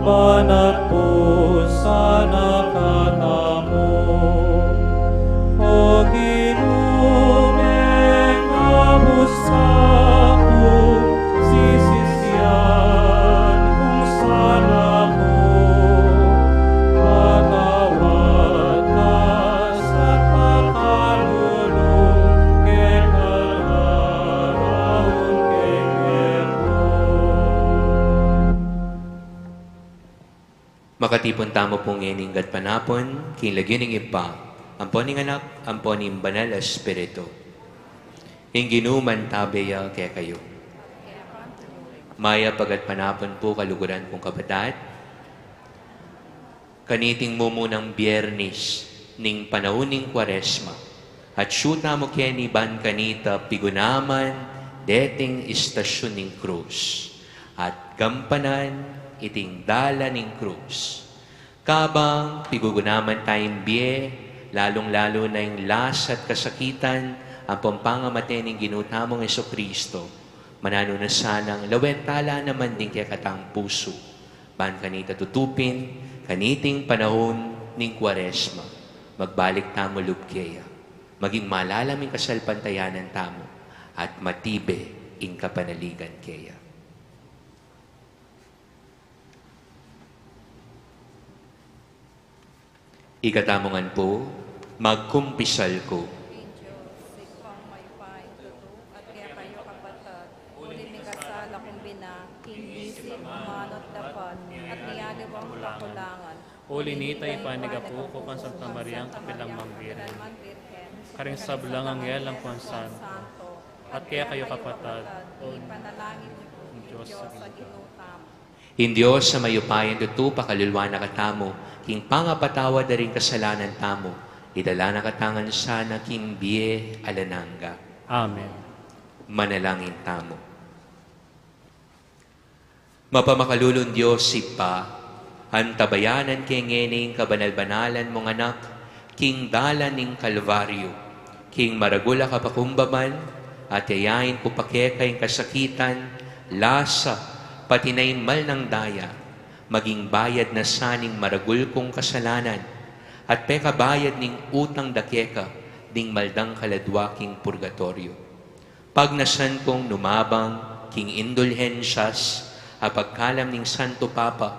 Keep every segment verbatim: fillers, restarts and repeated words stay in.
Manatpun sana katamu, O Ginu, mengabusa ku, sisisian kung sana ku, patawad na sa pakalulu, kekang araun kekeko. Makatipun tamu pu ngening gatpanapun, king lagyu ning Ibpa, ampo ning Anak, ampo ning Banal a Espiritu. Ing Ginu mantabe ya kekayu. Mayap a gatpanapun pu, kaluguran kung kapatad. Kaniting mumunang Biernis ning panaun ning Kuaresma, atsu tamu keni ban kanita pigunaman deting istasyun ning krus, at gampanan iting dalan ning krus. Kabang pigugunaman taya ing bie, lalung-lalu na ing lasa at kasakitan ampong pangamate ning Ginu tamung Jesucristo, mananu na sanang lawen tala naman ding kekatang pusu, ban kanita tutupin kaniting panaun ning Kuaresma, magbalik tamu lub keya, maging malalam ing kasalpantayanan tamu, at matibe ing kapanaligan keya. Ikatamu ngan pu, magkumpisal ku. Ing Dios, Ibpang mayupayang tutu, at kekayu kapatad, uli mikasala kung bina, king isip, mano at dapat, at ning aliwang kakulangan. Uli na nita, ipanyawad ku kang Santa Mariang kapilanman Birhen, karing sablang anghel ampong santo, at kekayu kapatad, ipanalangin yu ku king Dios a Ginu tamu. Ing Dios a mayupayang tutu pakalulwan na katamu, king pangapatawad da ring kasalanan tamu, idala na katamu ngan sana king bie alang angga. Amen. Manalangin tamu. Mapamakalulung Dios Ibpa, antabayanan ke ngening kabanal-banalan mung Anak, king dalan ning Kalbaryo, king maragul a kapakumbaban, at yayain ku pa keka ing kasakitan, lasa, pati na ing mal nang daya, maging bayad na sa ning maragul kung kasalanan, at pekabayad ning utang da keka ding mal dang kaladwa king purgatoryo. Pagnasan kung numabang king indulhensyas a pagkalam ning Santo Papa,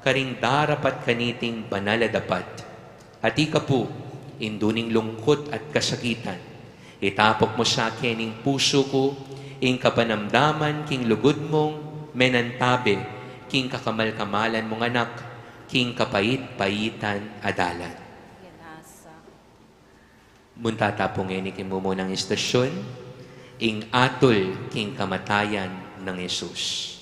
karing darapat kaniting banal a dapat. At ika pu, indu ning lungkut at kasakitan, itapok mu sa kening pusu ku ing kapanamdaman king lugud mung menantabe king kakamal-kamalan mung Anak, king kapait-paitan a dalan. Munta ta pu ngeni king mumunang istasyun, ing atul king kamatayan nang Jesus.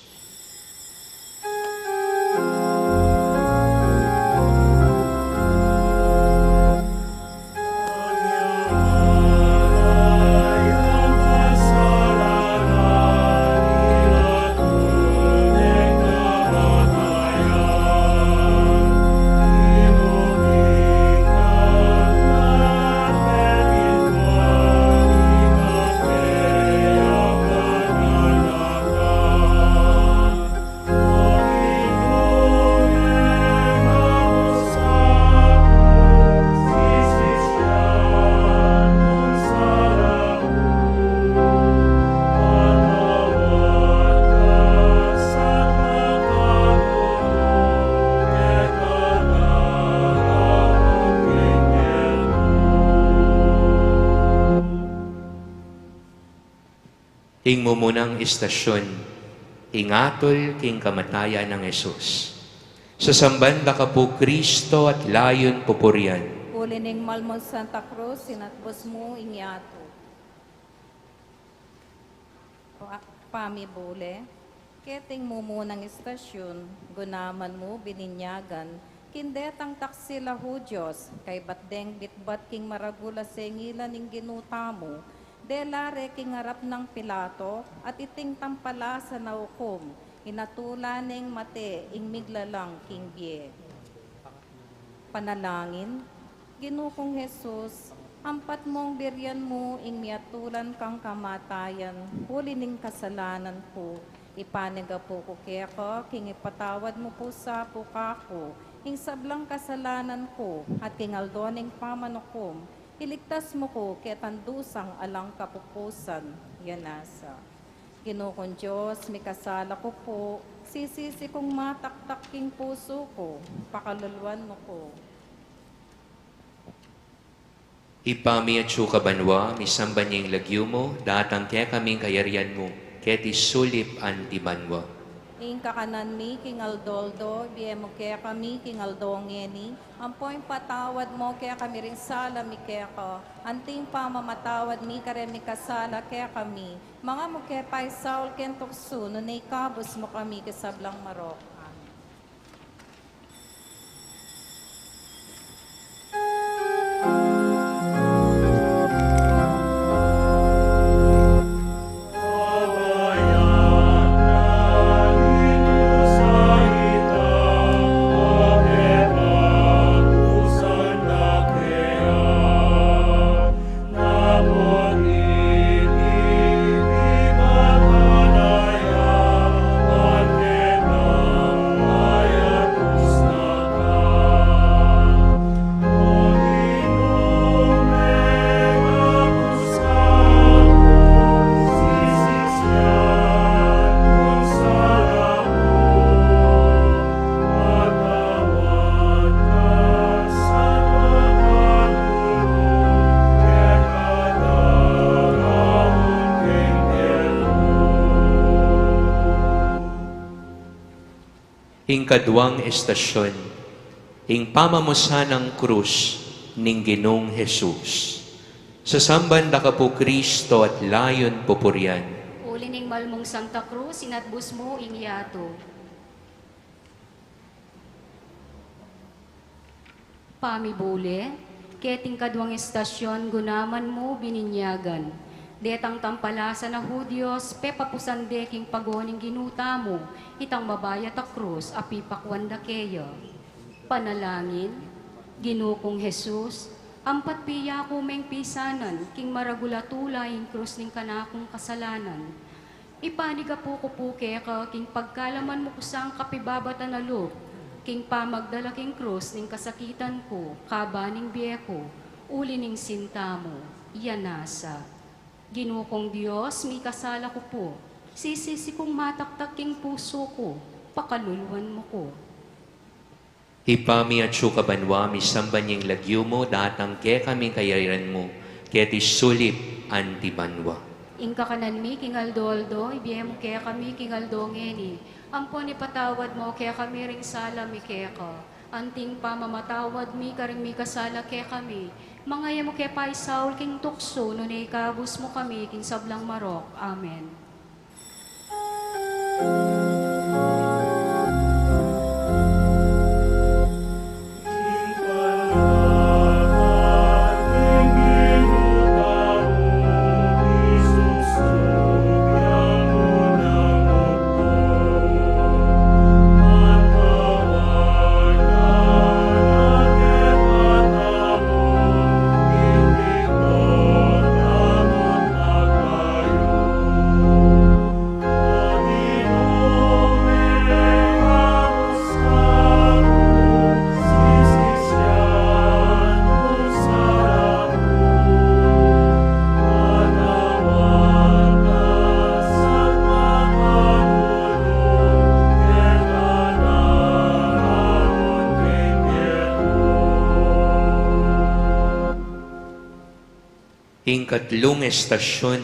Ing mumunang istasyun, ing atul king kamatayan nang Jesus. Sasamban da ka pu, Kristo, at layun pupurian. Uli ning mal mung Santa Cruz, inatbus mu ing yatu. Pa-, pamibule, keting mumunang istasyun, gunaman mu bininyagan, king detang taksil a Hudyos, kaybat deng bitbat king maragul a sengilan ning Ginu tamu, dela re king arap nang Pilato, at iting tampalasa na ukum, inatulan neng mate ing miglalang king bie. Panalangin, Ginu kung Jesus, ampat mung birian mu ing miatulan kang kamatayan, uli ning kasalanan ku, Ipanigapu ku keka, king ipatawad mu pu sa pu kaku ing sablang kasalanan ku, at king aldo ning pamanukum, iligtas mu ku ketang dusang alang kapupusan. Yanasa. Ginu kung Dios, mikasala ku pu, sisisi kung mataktak king pusu ku, pakaluluan mu ku. Ibpa mi atsu ka banua, misamban ya ing lagyu mu, datang kekami ing kayarian mu, keti sulip anti banua. Ing kakanan mi king aldo-aldo, ibie mu kekami king aldo ngeni, ampo ipatawad mu kekami ring sala mi keka, anti ing pamamatawad mi kareng mikasala kekami, manga mu ke paisaul king tuksu, nune ikabus mu kami king sablang marok. Amen. Ing kaduang estasyun, ing pamamusan nang krus ning Ginung Jesus. Sasamban da ka pu Kristo at layun pupurian. Uli ning mal mung Santa Cruz, inatbus mu ing yatu. Pamibule, keting kaduang estasyun, gunaman mu bininyagan. Detang tampalasa na Hudios, pepapusan de king pago ning Ginu tamu, itang mabayat a krus a pipakwan da keya. Panalangin, Ginu kung Jesus, ampat pia ku meng pisanan, king maragul a tula ing krus ning kanakung kasalanan. Ipanigapu ku pu keka king pagkalaman mu ku sang kapibabatan a lub, king pamagdala king krus ning kasakitan ku, kaba ning bie ku, uli ning sinta mu, yanasa. Ginu kung Dios, mikasala ku pu, sisisi kung mataktak king pusu ku, pakaluluan mu ku. Ibpa mi atsu ka banua, misamban ya ing lagyu mu, datang kekami ing kayarian mu, keti sulip anti banua. Ing kakanan mi king aldo-aldo, ibie mu kekami king aldo ngeni, ampon ipatawad mu kekami ring sala mi keka, anti ing pamamatawad mi karing mikasala kekami, manga e mu ke paisaul king tuksu, nune ikabus mu kami king sablang marok. Amen. Ing katlung estasyun,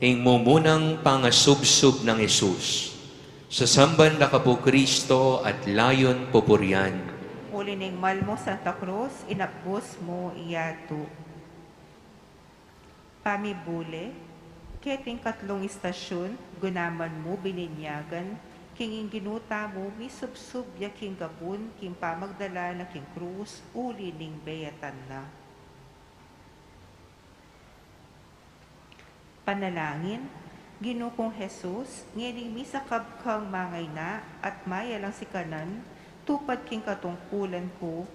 ing mumunang pangasubsub nang Jesus. Sasamban da ka pu Kristo at layun pupurian. Uli ning mal mu Santa Cruz, inatbus mu ing yatu. Pamibule, keting katlung estasyun, gunaman mu bininyagan, king ing Ginu tamu misubsub ya king gabun, king pamagdala na king krus, uli ning beyatan na. Panalangin, Ginu kung Jesus, ngening misakab kang mangaina at mayalang sikanan, tupad king katungkulan ku,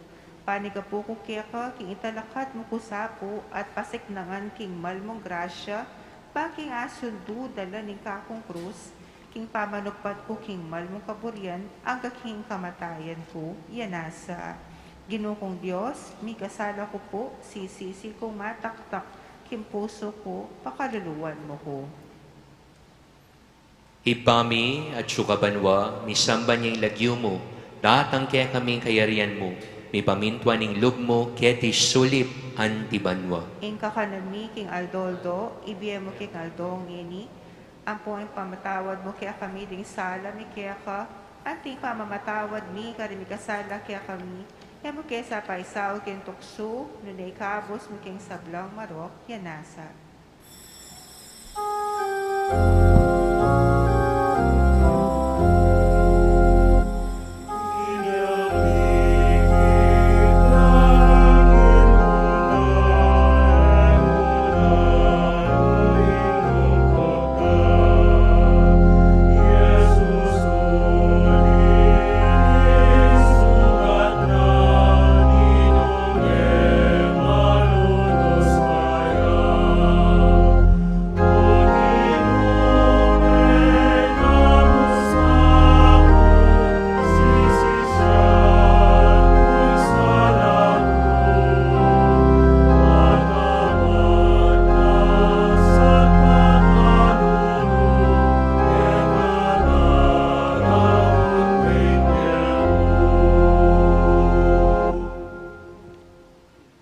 panigapu ku keka king italakad mu ku sa pu at pasiknangan king mal mung grasya, ban king asundu da la ning kakung krus, King pamanupad ku king mal mung kaburian, angga king kamatayan ku, ya nasa. Ginu kung Dios, mikasala ku pu, sisisi kung mataktak king pusu ku, pakaluluan mu ku. Ibpa mi, atsu ka banua, misamban ya ing lagyu mu, datang kekami ing kayarian mu, mipamintuan ing lub mu keti sulip anti banua. Ing kakanan mi king aldo-aldo, ibie mu king aldo ngeni, ampo ing pamatawad mu kekami ding sala mi keka, anti ing pamamatawad mi karing mikasala kekami, e mu ke sa paisaul king tuksu, nune ikabus mu king sablang marok, ya nasa.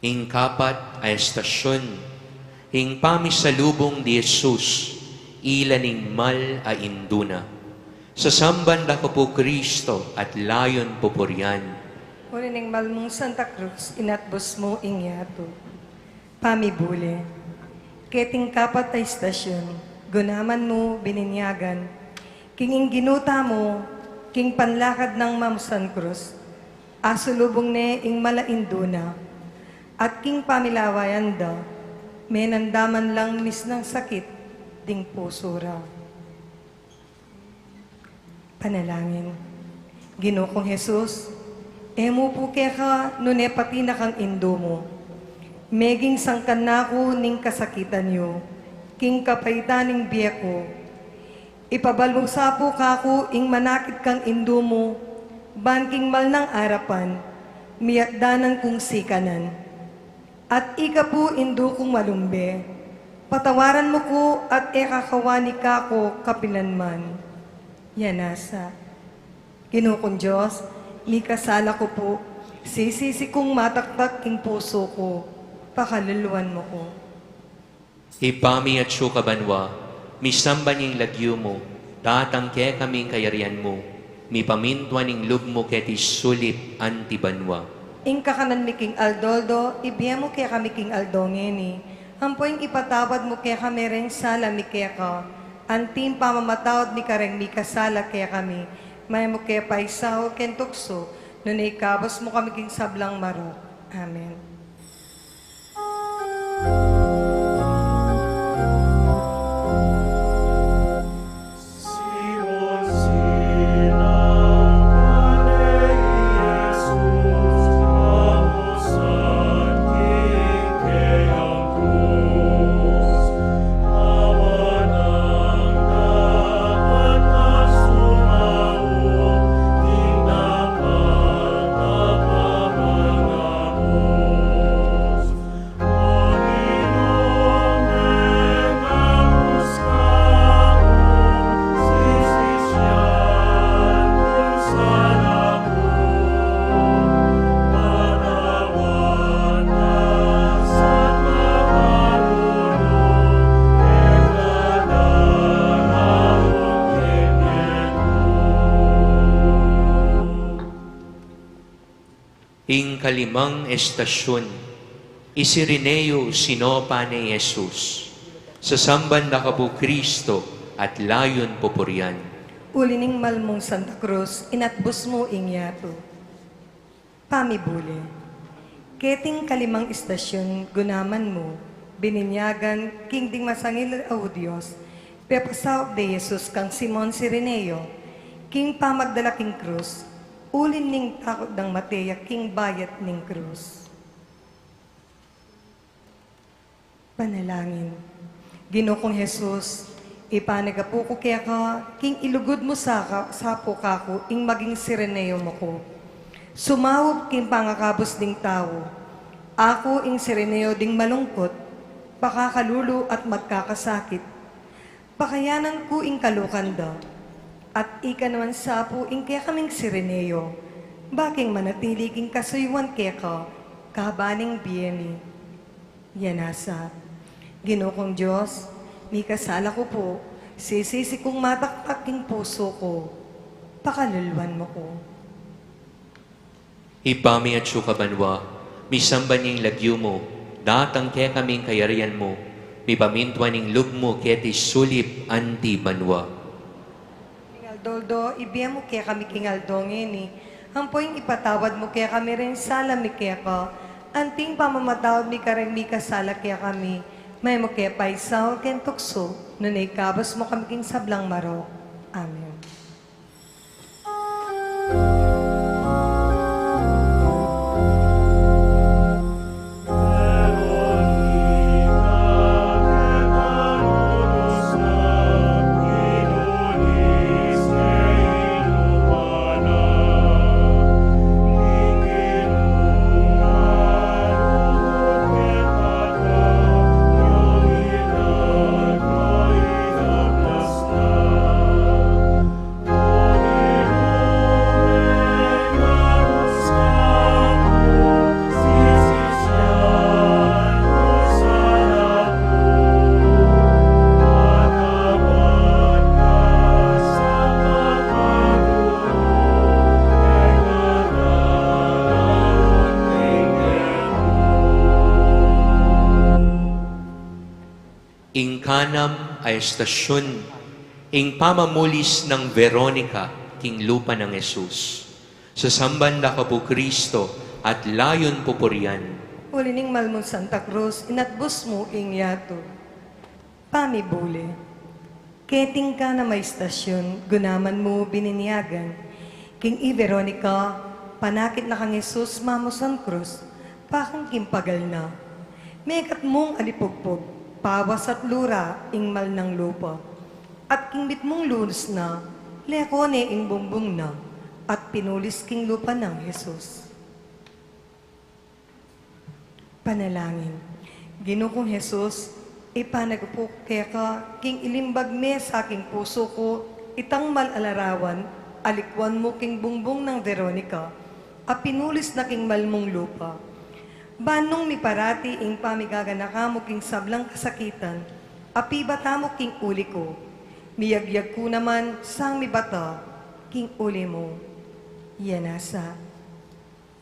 Ing kapat a estasyun, ing pamisalubung di Jesus, ila ning mal a indu na. Sasamban da ka pu Kristo at layun pupurian. Uli ning mal mung Santa Cruz, inatbus mu ing yatu. Pamibule. Keting kapat a estasyun, gunaman mu bininyagan king ing Ginu tamu, king panlakad nang mamusan krus, asulubung ne ing mal a indu na, at king pamilawayan da, menandaman lang misnang sakit ding pusu ra. Panalangin. Ginu kung Jesus, e mu pu keka nune pati na kang indu mu. Meging sangkan na ku ning kasakitan yu, king kapaitan ning bie ku. Ipabalu sa pu kaku ing manakit kang indu mu, ban king mal nang arapan, miyatdanan kung sikanan. At ika pu indu kung malumbe, patawaran mu ku at e ka kawani kaku kapilan man. Ya nasa. Ginu kung Dios, mikasala ku pu, sisisi kung mataktak king pusu ku, pakaluluan mu ku. Ibpa mi atsu ka banua, misamban ya ing lagyu mu, datang kekami ing kayarian mu, mipamintuan ing lub mu keti sulip anti banua. Ing kakanan mi king aldo-aldo, ibie mu kekami king aldo ngeni, ampo ing ipatawad mu kekami reng sala mi keka, anti ing pamamatawad mi kareng mikasala kekami, e mu ke paisaul king tuksu, nune ikabus mu kami king sablang marok. Amen. Ing kalimang estasyun, i Cireneo sinopa ne i Jesus. Sasamban da ka pu Kristo at layun pupurian. Uli ning mal mung Santa Cruz, inatbus mu ing yatu. Pamibule. Keting kalimang estasyun, gunaman mu, bininyagan king ding masangil a Hudios, pepasaup de Jesus kang Simon Cireneo, king pamagdala king krus, uli ning takut dang mate ya king bayat ning krus. Panalangin. Ginu kung Jesus, Ipanagapu ku keka, king ilugud mu sa ka, sa pu kaku, ing maging Cireneo mu ku. Sumaup king pangakabus ding tau. Aku ing Cireneo ding malungkut, pakakalulu at magkakasakit. Pakayanan ku ing kalukan da. At ika naman sa pu ing kekaming Cireneo, ba king manatili king kasuyuan keka, kaba ning bie mi. Yana sa. Ginu kung Dios, mikasala ku pu, sisisi kung mataktak king pusu ku. Pakaluluan mu ku. Ibpa mi atsu ka banua, misamban ya ing lagyu mu, datang kekami ing kayarian mu, mipamintuan ing lub mu keti sulip anti banua. Ing aldo-aldo ibie mu kekami king aldo ngeni, ampo ing ipatawad mu kekami ring sala mi keka, anti ing pamamatawad mi kareng mikasala kekami, e mu ke paisaul king tuksu, nune ikabus mu kami king sablang marok. Amen. Ing kanam a estasyun, ing pamamulis nang Veronica king lupa nang Jesus. Sasamban da ka pu Kristo at layun pupurian. Uli ning malmung Santa Cruz, inatbus mu ing yatu. Pamibule. Keting kanam a estasyun, gunaman mu bininyagan. King i Veronica, panakit na kang Jesus mamusan krus, pakang king pagal na. Mekat mung alipugpug, pawas at lura ing mal nang lupa. At king mitmung lunus na, leko ne ing bumbung na, at pinulis king lupa nang Jesus. Panalangin. Ginu kung Jesus, ipanagapu ku keka, king ilimbag me sa king pusu ku, itang mal a larawan, alikuan mu king bumbung nang Veronica, a pinulis na king malmung lupa. Ban nung miparati ing pamigaganaka mu king sablang kasakitan, a pibata mu king uli ku, miyagyag ku naman sang mibata king uli mu. Yana sa.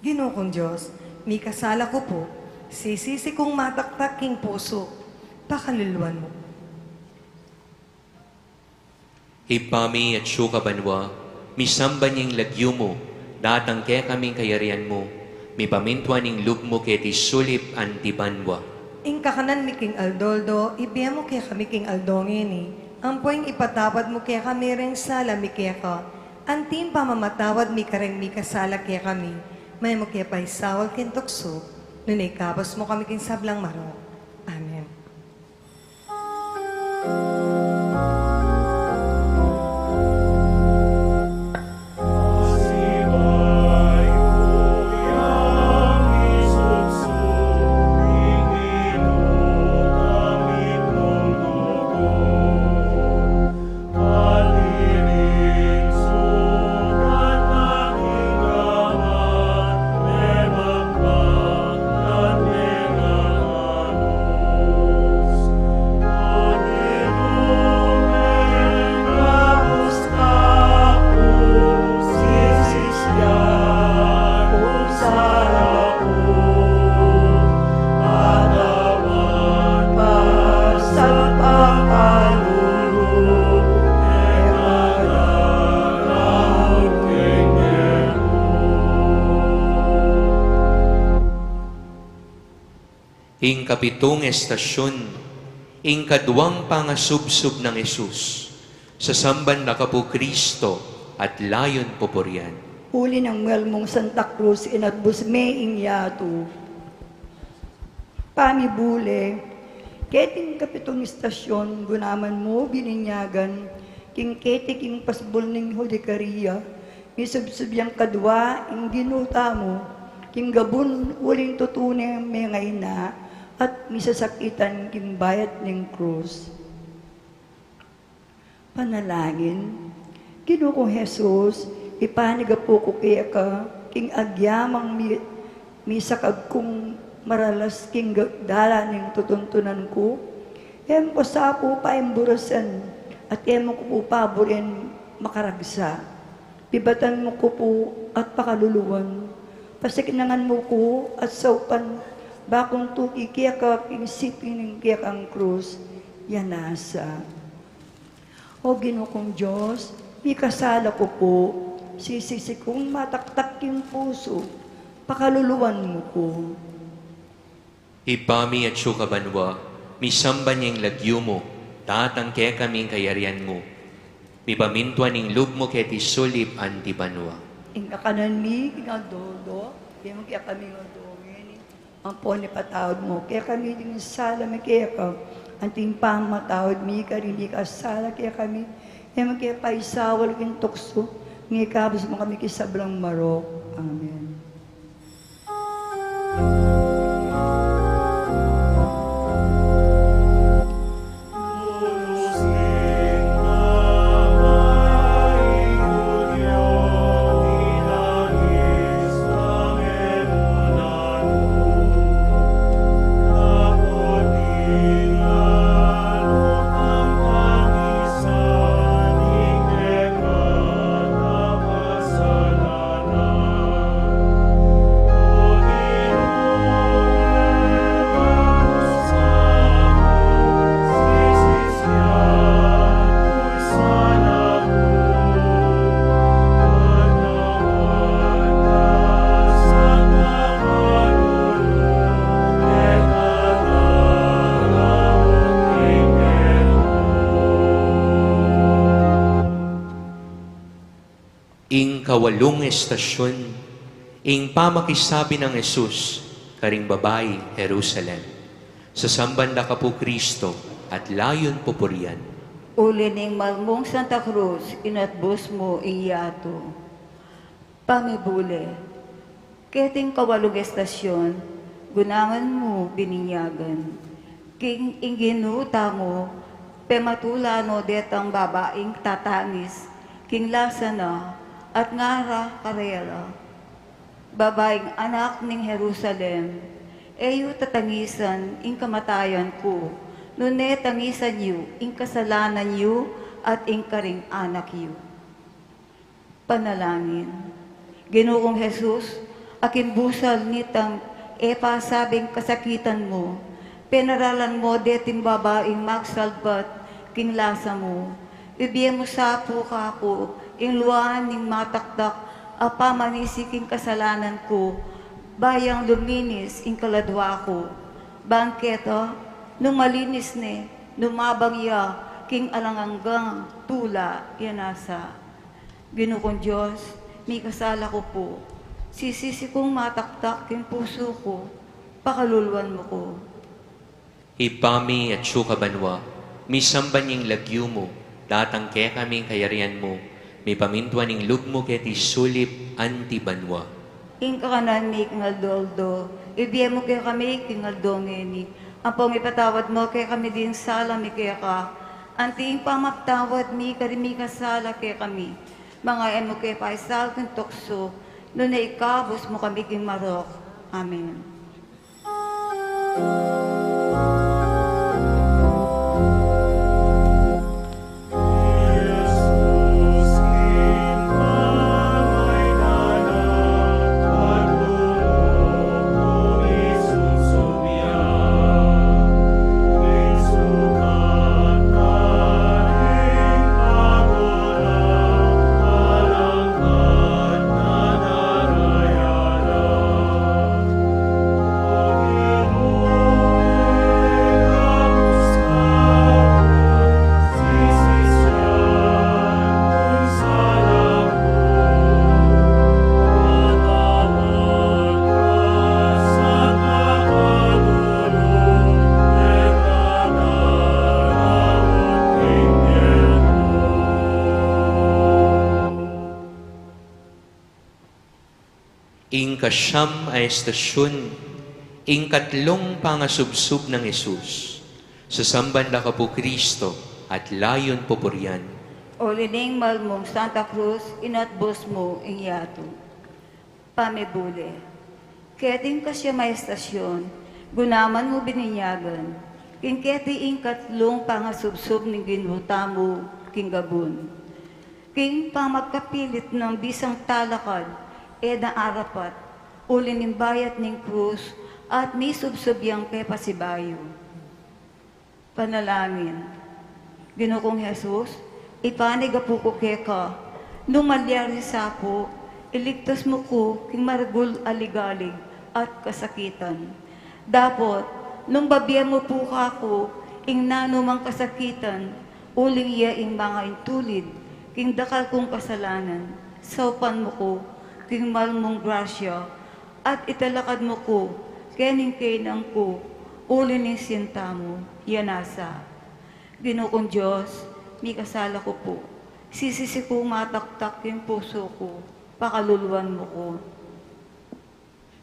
Ginu kung Dios, mikasala ku pu, sisisi kung mataktak king pusu, pakaluluan mu. Ibpa mi atsu ka banua, misamban ya ing lagyu mu, datang kekami ing kayarian mu, mipamintuan ing lub mu keti sulip anti banua. Ing kakanan mi king aldo-aldo, ibie mu kekami king aldo ngeni, ampo ing ipatawad mu kekami ring sala mi keka, anti ing pamamatawad mi kareng mikasala kekami, e mu ke paisaul king tuksu, nune ikabus mu kami king sablang marok. Amen. Ing kapitung estasyun, ing kaduang pangasubsub nang Jesus. Sasamban da ka pu Kristo at layun pupurian. Uli nang muel mung Santa Cruz, inatbus me ing yatu. Pamibule, Keting kapitung istasyon, gunaman mu bininyagan, king keti king pasbul ning Hudikaria, misubsub yang kadwa ing Ginu tamu, king gabun uling tutu ne mengaina, at misasakitan king bayat ning krus. Panalangin. Ginu kung Jesus, ipanyawad ku keka king agyamang mi-, misakab kung maralas king ga-, dalan ning tutuntunan ku. E mu ku sa pu paimburusan, at e mu ku pu paburen makaragsa. Pibatan mu ku pu at pakaluluan. Pasiknangan mu ku at saupan, ba kung tuki keka king siping ning kekang krus, ya nasa. O Ginu kung Dios, mikasala ku pu, sisisi kung mataktak king pusu, pakaluluan mu ku. Ibpa mi atsu ka banua, misamban ya ing lagyu mu, datang kekami ing kayarian mu, mipamintuan ing lub mu keti sulip anti banua. Ing kakanan mi king aldo-aldo, ibie mu kekami king aldo ngeni, ampon ipatawad mu kekami ding sala mi keka, anti ing pamamatawad mi karing mikasala kekami. E mu ke paisaul king tuksu, nune ikabus mu kami king sablang marok. Amen. Ing kawalung estasyun, ing pamakisabi nang Jesus karing babai Jerusalem. Sasamban da ka pu Kristo at layun pupurian. Uli ning malmung Santa Cruz, inatbus mu ing yatu. Pamibule. Keting kawalung estasyun, gunaman mu bininyagan. King ing Ginu tamu, pematula no detang babaing tatangis, king lasa na, at ngara karela, Babaing anak ning Jerusalem, e yu tatangisan ing kamatayan ku, nune tangisan yu ing kasalanan yu at ing karing anak yu. Panalangin. Ginu kung Jesus, aking busal nitang e pasabing kasakitan mu, penaralan mu deting babaing magsalbat king lasa mu. Ibie mu sa pu kaku ing luan ning mataktak a pamanisi king kasalanan ku, ba yang luminis ing kaladua ku. Bang keta, nung malinis ne, nung mabang ya king alang anggang tula, ya nasa. Ginu kung Dios, mikasala ku pu. Sisisi kung mataktak king pusu ku, pakaluluan mu ku. Ibpa mi atsu ka banua, misamban ya ing lagyu mu, datang kekami ing kayarian mu, mipamintuan ing lub mu keti sulip anti banua. Ing kakanan mi king aldo-aldo, ibie mu kekami king aldo ngeni, ampon ipatawad mu kekami ding sala mi keka, anti ing pamamatawad mi karing mikasala kekami. Manga e mu ke paisaul king tuksu, nune ikabus mu kami king marok. Amen. Ing kasiam a estasyun, ing katlung pangasubsub nang Jesus. Sasamban da ka pu Kristo, at layun pupurian. Uli ning mal mung Santa Cruz, inatbus mu ing yatu. Pamibule. Keting kasiam a estasyun, gunaman mu bininyagan, king keti ing katlung pangasubsub ning Ginu tamu king gabun. King pamagkapilit nang bisang talakad, e na arapat, uli ning bayat ning krus, at misubsub yang kepasibayu. Panalangin. Ginu kung Jesus, ipanig apu ku keka, nung malyari sa pu, iligtas mu ku king maragul a ligalig at kasakitan. Dapot, nung babie mu pu kaku ing nanumang kasakitan, uling iya ing mangaintulid king dakal kung kasalanan, saupan mu ku king mal mung grasya, at italakad mu ku kening kainan ku, uli ning sinta mu, ya nasa. Ginu kung Dios, mikasala ku pu. Sisisi kung mataktak king pusu ku, pakaluluan mu ku.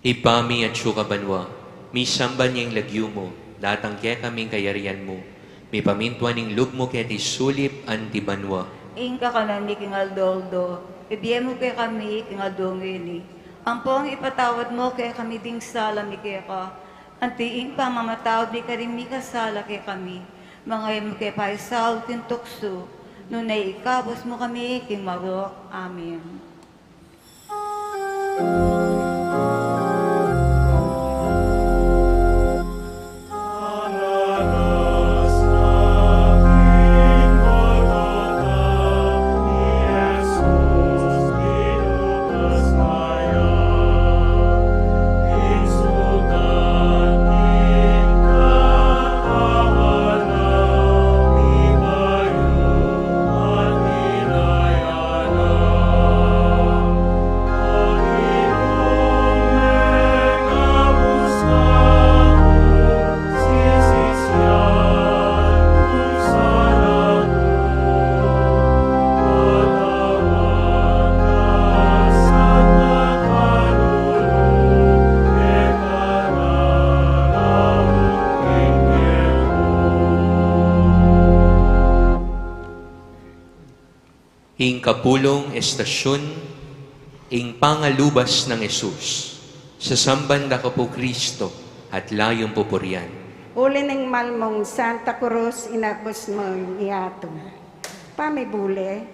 Ibpa mi atsu ka banua, misamban ya ing lagyu mu, datang kekami ing kayarian mu, mipamintuan ing lub mu keti sulip anti banua. Ing kakanan mi king aldo-aldo, ibie mu kekami king aldo ngeni. Ampon ipatawad mu kekami ding sala mi keka, anti ing pamamatawad mi karing mikasala kekami. Manga e mu ke paisaul king tuksu, nune ikabus mu kami king marok. Amen. Ing kapulung estasyun, ing pangalubas nang Jesus. Sasamban da ka pu Kristo, at layun pupurian. Uli ning mal mung Santa Cruz, inabus mu ing yatu. Pamibule.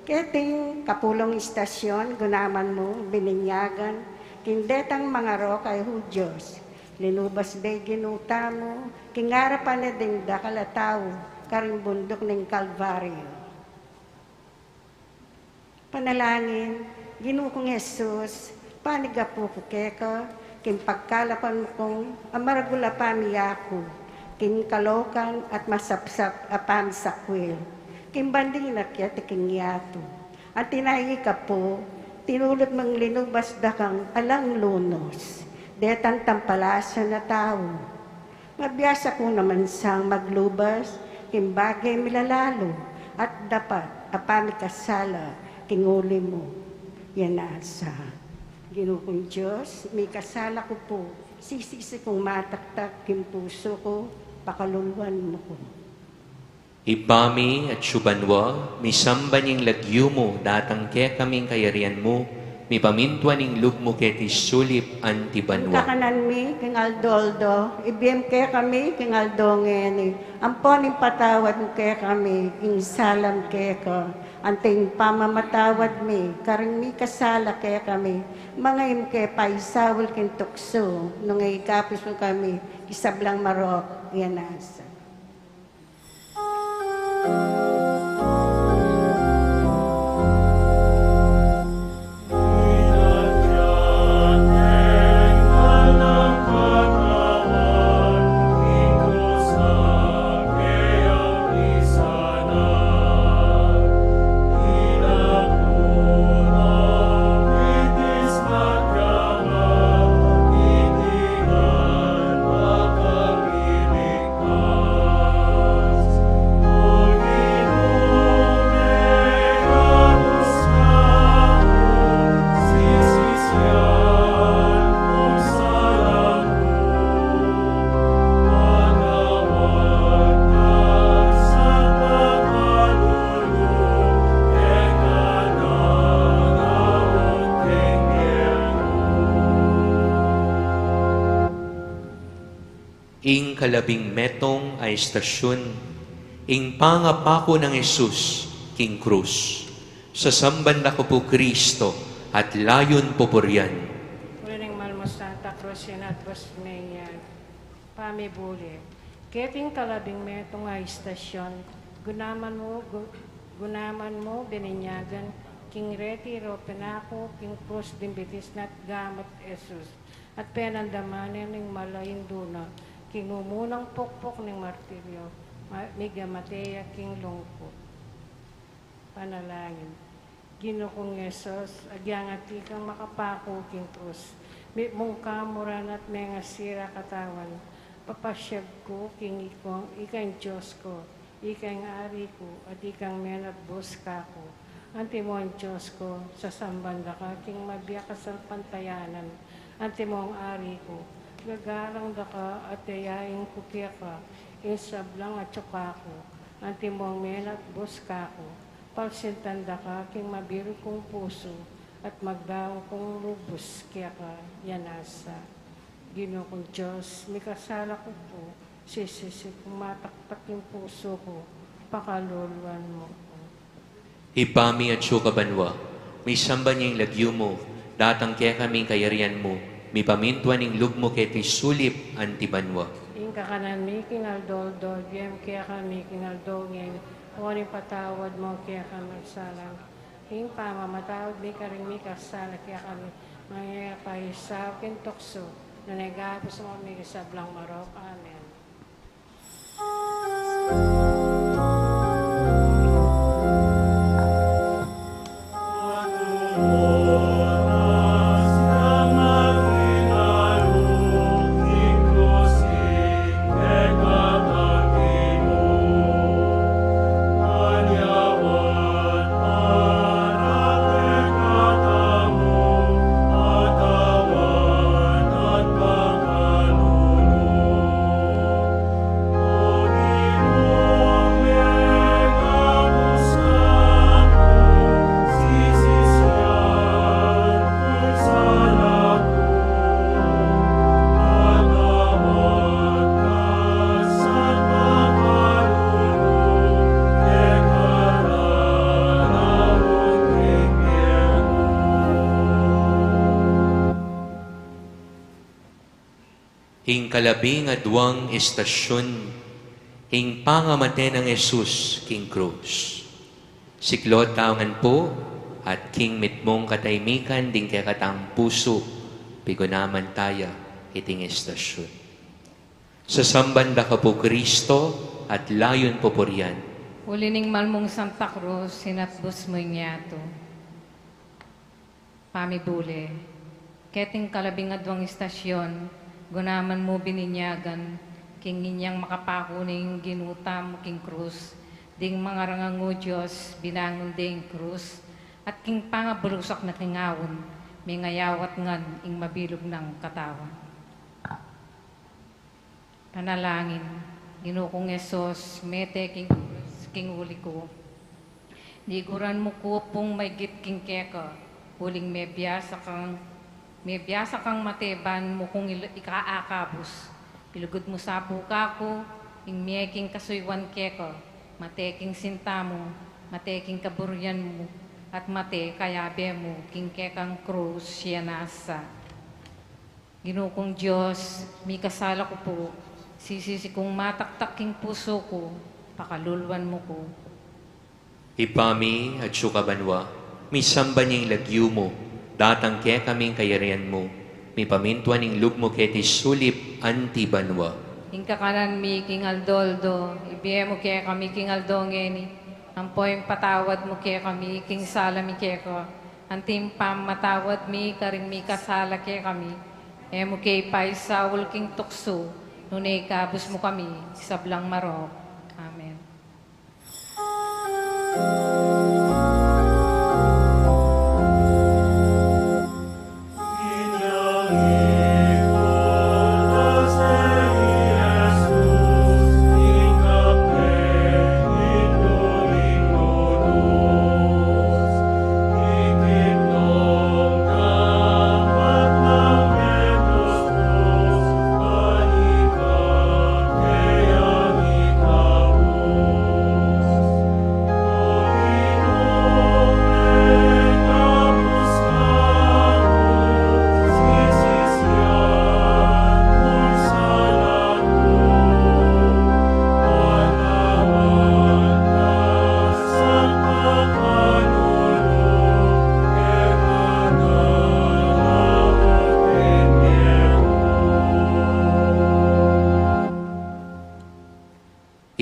Keting kapulung estasyun, gunaman mu bininyagan king detang mangarok a Hudyos. Linubas de ing Ginu tamu king arapan na ding dakal a tau karing bunduk ning Kalbaryo. Panalangin. Ginu kung Jesus, panig apu ku keka king pagkalapan mu kung a maragul a pamiyaku king kalokan at masapsap a pamisakwil king banding na keti king yatu. Anti na ika pu, tinulud mung linubas da kang alang lunus, detang tampalasan a tau. Mabiasa ku naman sang maglubas king bage milalalu at dapat a pamikasala king uli mu. Yan nasa. Ginu kung Dios, mikasala ku pu, sisisi kung mataktak king pusu ku, pakaluluan mu ku. Ibpa mi atsu ka banua, misamban ya ing lagyu mu, datang kekami ing kayarian mu, mipamintuan ing lub mu keti sulip anti banua. Ing kakanan mi king aldo-aldo, ibie mu kekami king aldo ngeni, ampon ipatawad mu kekami ing sala mi keka, anti ing pamamatawad mi karing mikasala kekami, manga e mu ke paisaul king tuksu, nune ikabus mu kami king sablang marok. Yan nasa. Ing kalabing metung a istasyun, ing pangapaku nang Jesus king krus. Sasamban da ka pu Kristo, at layun pupurian. Uli ning mal mu Santa Cruz, inatbus me ing yatu. Pamibule. Keting kalabing metung a istasyun, gunaman mu, gu-, gunaman mu bininyagan king reti reng pinaku king krus ding bitis nat gamat Jesus. At penandaman ne ning mal a indu na king mumunang pukpuk ning martiryo, ma-, migmate ya king lungkut. Panalangin. Ginu kung Jesus, agyang atin kang makapaku king krus, mitmung kamuran at mengasira katawan, papasyag ku king ikong, ikang Dios ku, ikang Ari ku, at ikang menatbus kaku. Antimong Dios ku, sasamban da ka king mabiyak a salpantayanan. Antimong Ari ku, gagalang da ka at yayain ku keka ing sablang atyu kaku. Antimong menatbus kaku, palsintan da ka king mabilug kung pusu at magdaun kung lubus keka ya nasa. Ginu kung Dios, mikasala ku pu, sisisi kung mataktak ing pusu ku, pakaluluan mu ku. Ibpa mi atsu ka banua, misamban ya ing lagyu mu, datang kekami ing kayarian mu, mipamintuan ing lub mu keti sulip anti banua. Ing kakanan mi king aldo-aldo, ibie mu kekami king aldo ngeni, at ipatawad mu kekami ing sala mi, ing pamamatawad mi karing mikasala kekami, manga e mu ke paisaul king tuksu, nune ikabus mu kami king sablang marok. Amen. Ing kalabing aduang istasyun, ing pangamate nang Jesus king krus. Siklaud tamu ngan pu, at king mitmung katahimikan ding kekatang pusu, pigunaman taya iting istasyun. Sasamban da ka pu Kristo, at layun pupurian. Uli ning mal mung Santa Cruz, inatbus mu ing yatu. Pamibule. Keting kalabing aduang istasyun, gunaman mu bininyagan, king inyang makapaku ning Ginu tamu king krus, ding mangarangang Dios, binangun de ing krus, at king pangabulusuk na king awan, mingayawat ngan ing mabilug nang katawan. Panalangin. Ginu kung Jesus, mete king, king uli ku. Niguran mu ku pung maigit king keka, uling mebiasa kang, mebiasa kang mate ban mu kung il-, ikaakabus. Ilugud mu sa pu kaku, ing mie king kasuyuan keka, mate king sinta mu, mate king kaburian mu, at mate kayabe mu, king kekang krus, ya nasa. Ginu kung Dios, mikasala ku pu, sisisi kung mataktak king pusu ku, pakaluluan mu ku. Ibpa mi, atsu ka banua, misamban ya ing lagyu mu, datang kekami ing kayarian mu, mipamintuan ing lub mu keti sulip anti banua. Ing kakanan mi king aldo-aldo, ibie mu kekami king aldo ngeni, ampo ipatawad mu kekami king sala mi keka, anti ing pamamatawad mi karing mikasala kekami. E mu ke ipaisaul king tuksu, nune ikabus mu kami king sablang marok. Amen.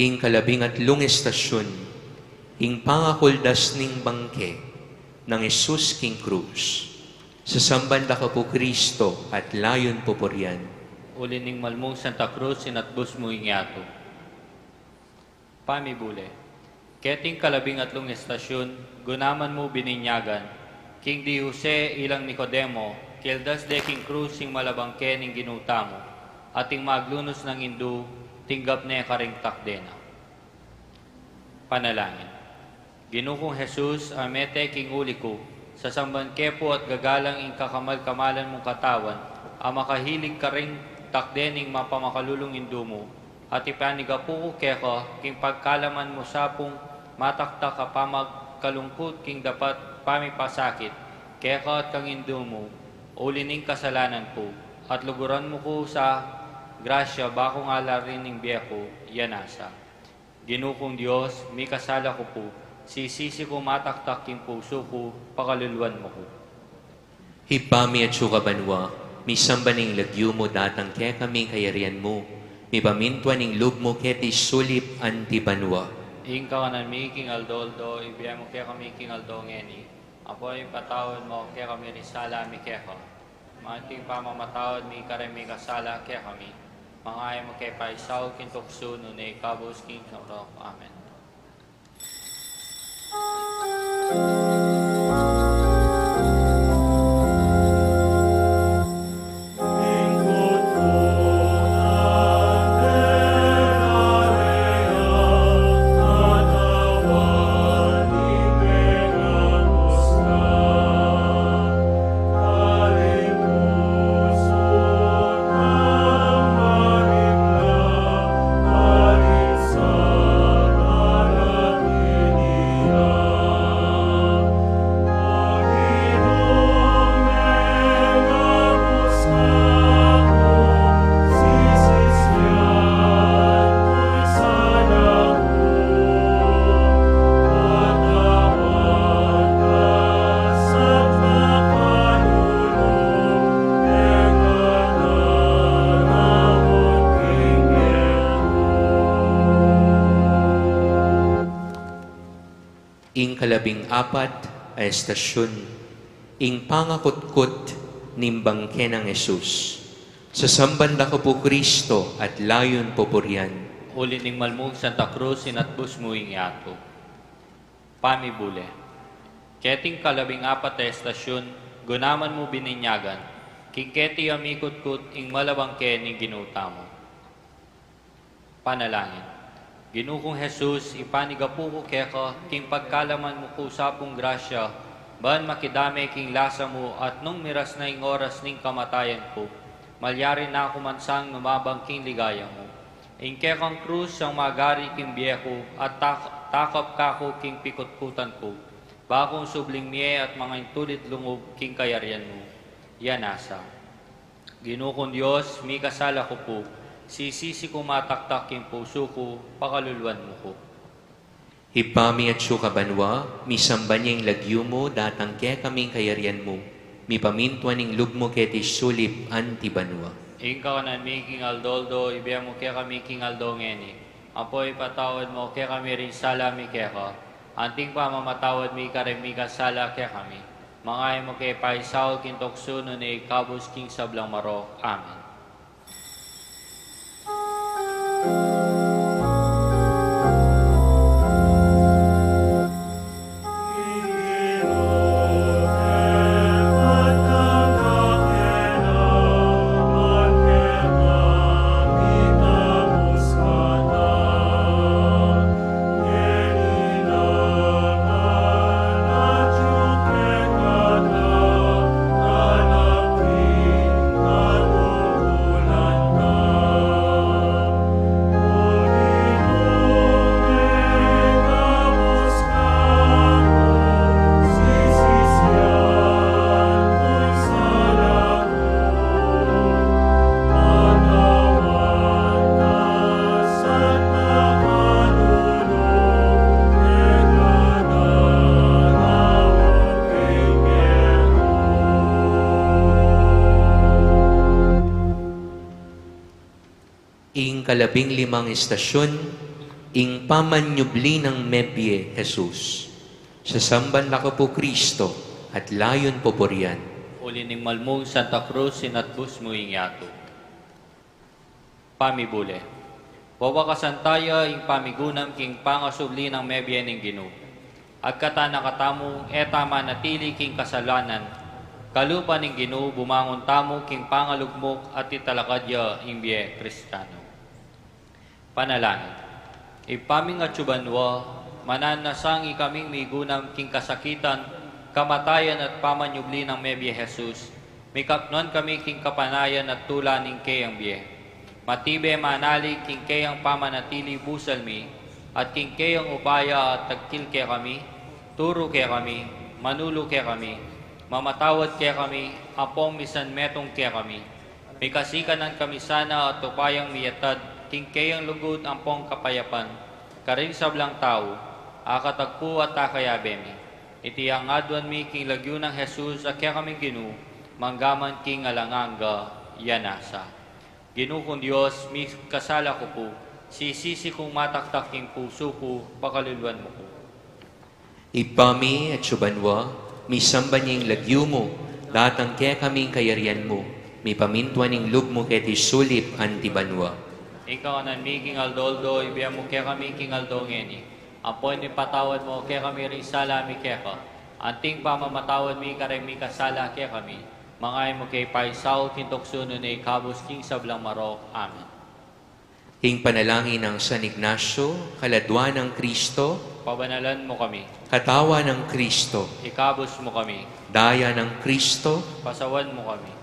Ing kalabing atlung estasyun, ing pangakuldas ning bangke nang Jesus king krus. Sasamban da ka pu Kristo at layun pupurian. Uli ning malmung Santa Cruz, inatbus mu ing yatu. Pamibule. Keting kalabing atlung estasyun, gunaman mu bininyagan, king di Jose ilang Nicodemo, kildas de king krus ing malabangke ning Ginu tamu, at ing maglunus nang indu, tinggap ne karing takde na. Panalangin. Ginu kung Jesus, a mete king uli ku, sasamban ke pu at gagalang ing kakamal-kamalan mung katawan, a makahilig karing takde ning mapamakalulung indu mu, at ipanigapu ku keka king pagkalaman mu sa pung mataktak a pamagkalungkut king dapat pamipasakit keka at kang indu mu, uli ning kasalanan ku, at luguran mu ku sa grasya bakung ala rin ing bie ku, ya nasa. Ginu kung Dios, mikasala ku pu, sisisi ku mataktak king pusu ku, pakaluluan mu ku. Ibpa mi atsu ka banua, misamban ing lagyu mu, datang kekami ing kayarian mu, mipamintuan ing lub mu keti sulip anti banua. Ing kakanan mi king aldo-aldo, ibie mu kekami king aldo ngeni, ampon ipatawad mu kekami ring sala mi keka, anti ing pamamatawad mi karing mikasala kekami, manga e mu ke paisaul king tuksu, nune ikabus king sablang marok. Amen. Ing kalabing apat a estasyun, ing pangakutkut ning bangke nang Jesus. Sasamban da ka pu Kristo at layun pupurian. Uli ning malmung Santa Cruz, inatbus mu ing yatu. Pamibule. Keting kalabing apat a estasyun, gunaman mu bininyagan, king keti a mikutkut ing malabangke ning Ginu tamu. Panalangin. Ginu kung Jesus, ipanigapu ku keka king pagkalaman mu ku sa pung grasya, ban makidame king lasa mu, at nung miras na ing oras ning kamatayan ku, malyari na ku man sang numabang king ligaya mu. Ing kekang krus ang magari king bie ku, at tak-, takap ka ku king pikutkutan ku, bakung subling mie at mangaintulid lungub king kayarian mu. Ya nasa. Ginu kung Dios, mikasala ku pu, sisisi ku mataktak king pusu ku, pakaluluan mu ku. Ibpa mi atsu ka banua, misamban ya ing lagyu mu, datang kekami ing kayarian mu, mipamintuan ing lub mu keti sulip anti banua. Ing kakanan mi king aldo-aldo, ibie mu kekami king aldo ngeni, ampon ipatawad mu kekami ring sala mi keka, anti ing pamamatawad mi karing mikasala kekami, manga e mu ke paisaul king tuksu, nune ikabus king sablang marok. Amen. Ing kalabing limang estasyun, Ing pamanyubli nang mebie Jesus. Sasamban la ka pu Kristo, at layun pupurian. Uli ning malmung Santa Cruz, inatbus mu ing yatu. Pamibule. Wawakasan taya ing pamigunam king pangasubli nang mebie ning Ginu. Agkatan na katamu, e ta manatili king kasalanan. Kalupa ning Ginu, bumangun tamu king pangalugmuk at italakad ya ing bie Kristiyanu. Panalangin. Ibpa ming atsu banua, mananasang ikaming migunam king kasakitan, kamatayan at pamanyubli nang mebie Jesus, mikapnuan kami king kapanayan at tula ning keyang bie. Matibe manalig king keyang pamanatili busal mi, at king keyang upaya at tagkil kekami, turu kekami, manulu kekami, mamatawad kekami, ampong misan metung kekami. Mikasikanan kami sana at upayang miyatad king keyang lugud ampong kapayapan, karing sablang tau, akatagpu at akayabe mi. Iti ing aduan mi king lagyu nang Jesus a kekaming Ginu, manggaman king alang angga, ya nasa. Ginu kung Dios, mikasala ku pu, sisisi kung mataktak king pusu ku, pakaluluan mu ku. Ibpa mi, atsu banua, misamban ya ing lagyu mu, datang kekami ing kayarian mu, mipamintuan ing lub mu keti sulip anti banua. Ing kakanan mi king aldo-aldo, ibie mu kekami king aldo ngeni. Ampon ipatawad mu kekami ring sala mi keka, anti ing pamamatawad mi kareng mikasala kekami. Manga e mu ke paisaul king tuksu, nune ikabus king sablang marok. Amen. Ing panalangin nang San Ignacio. Kaladua nang Kristo. Pabanalan mu kami. Katawan nang Kristo. Ikabus mu kami. Daya nang Kristo. Pasawan mu kami.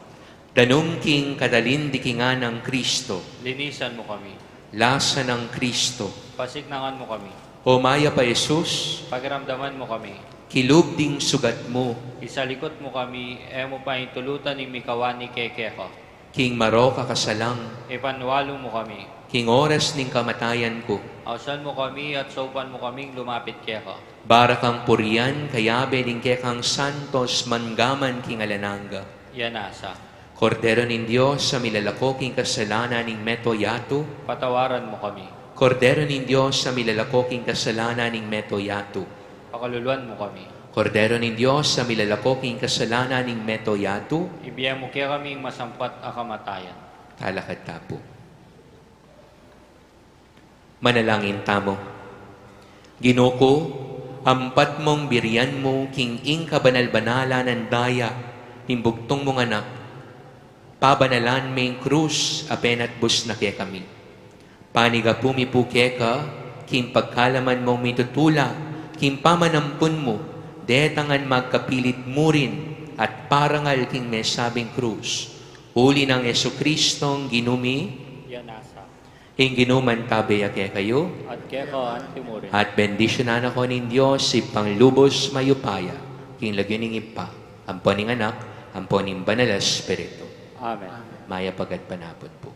Danum king katalindikingan nang Kristo. Linisan mu kami. Lasa nang Kristo. Pasiknangan mu kami. O mayap a Jesus. Pakiramdaman mu kami. Kilub ding sugat mu. Isalikut mu kami, e mu paintulutan ing mikawani kekeka. King marok a kasalang. Ipanwalu mu kami. King oras ning kamatayan ku. Ausan mu kami at saupan mu kaming lumapit keka. Para kang purian, kayabe ding kekang santos, manggaman king alang angga. Ya nasa. Kordero ning Dios, a milalako king kasalanan ning meto yatu. Patawaran mu kami. Kordero ning Dios, a milalako king kasalanan ning meto yatu. Pakaluluan mu kami. Kordero ning Dios, a milalako king kasalanan ning meto yatu. Ibie mu kekami ing masampat a kamatayan. Talakad ta pu. Manalangin tamu. Ginu ku, ampat mung birian mu king ing kabanal-banalan a daya ning bugtung mung Anak, pabanalan me ing krus a penatbus na kekami. Panigapu mi pu keka, king pagkalaman mung mitutula king pamanampun mu, detang ngan magkapilit murin at parangal king mesabing krus. Uli nang Jesucristong Ginu mi. Ya nasa. Ing Ginu mantabe ya kekayu. At keka anti murin. At bendisyunan na kayu ning Dios, Ibpang lubus mayupaya, king lagyu ning Ibpa, ampo ning Anak, ampo ning Banal a Espiritu. Amen. Mayap a gatpanapun pu.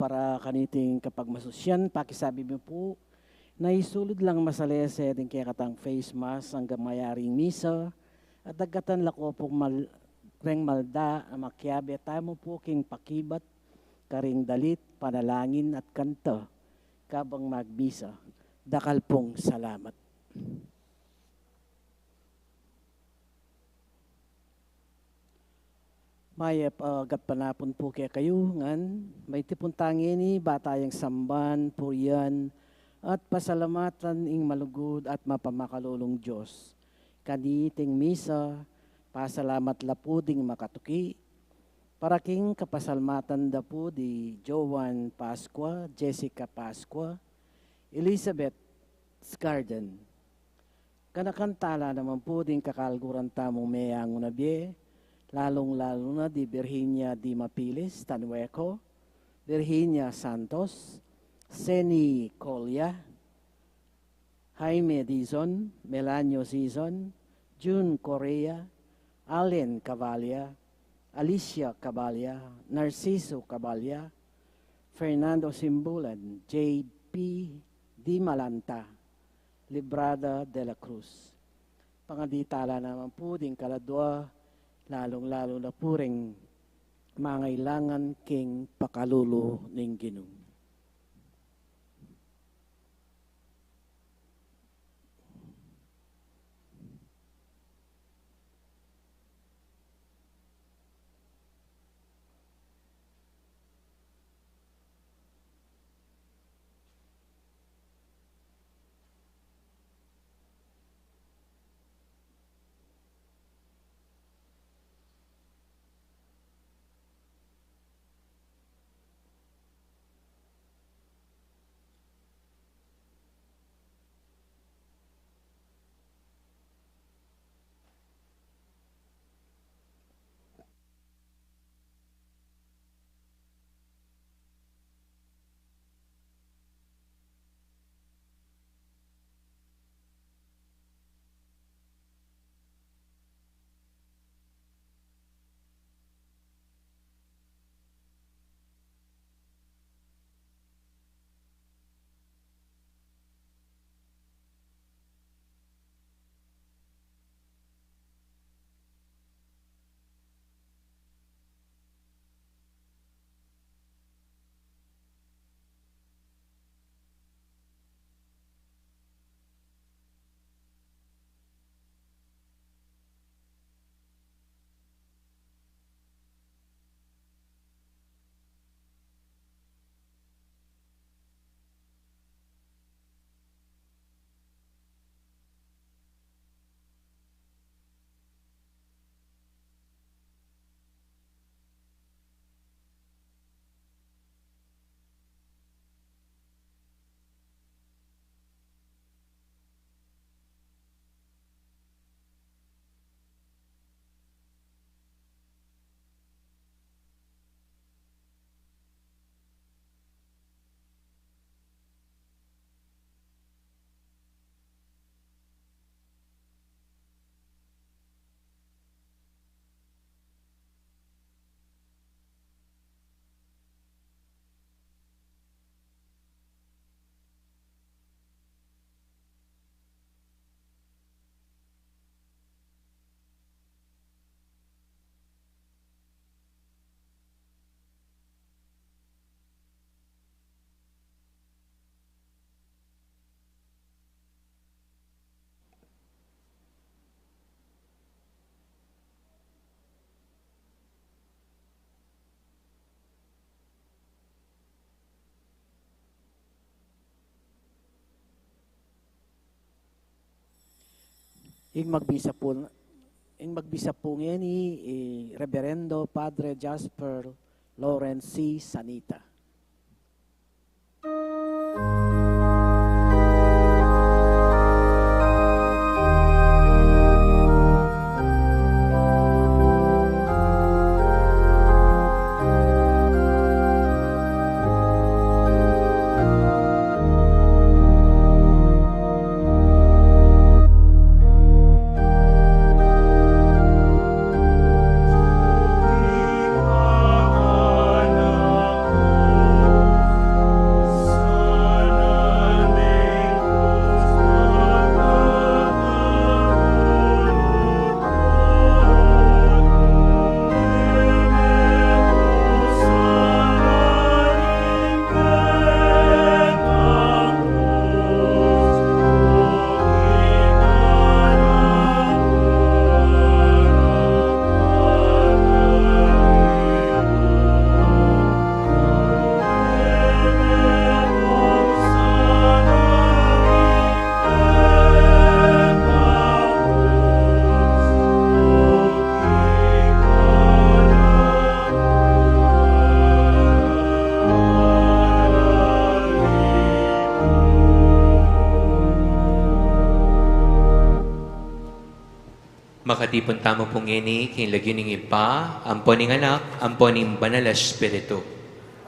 Para kaniting kapagmasusyan, pakisabi mi pu, na isulud lang masalese ding kekatang face mask anggang mayaring misa, at dagatan la ko pung mal-, reng malda a makiabe tamu pu king pakibat karing dalit, panalangin at kanta kabang magmisa. Dakal pung salamat. Mayap a gatpanapun pu kekayu ngan, maitipun ta ngeni ba tayang samban, purian, at pasalamatan ing malugud at mapamakalulung Dios. Kaniting misa, pasalamat la pu ding makatuki, para king kapasalamatan da pu di Joan Pascua, Jessica Pascua, Elizabeth Garden. Ganakan ta la naman pu ding kakaluguran tamung meyangu na bie, lalung-lalu na di Virginia di Mapilis Tanueco, Virginia Santos, Seni Colia, Jaime Dizon, Melanio Dizon, June Correa, Allen Cavalia, Alicia Cavalia, Narciso Cavalia, Fernando Simbulan, J P Di Malanta, Librada de la Cruz. Pangadi ta la naman pu ding kaladua, lalung-lalu na pu ring mangailangan king pakalulu ning Ginu. Ing magbisa pu, ing magbisa pu ngeni i Reverendo Padre Jasper Lawrence C. Sanita. Makatipun tamu pu ngeni king lagyu ning Ibpa, ampo ning Anak, ampo ning Banal a Espiritu.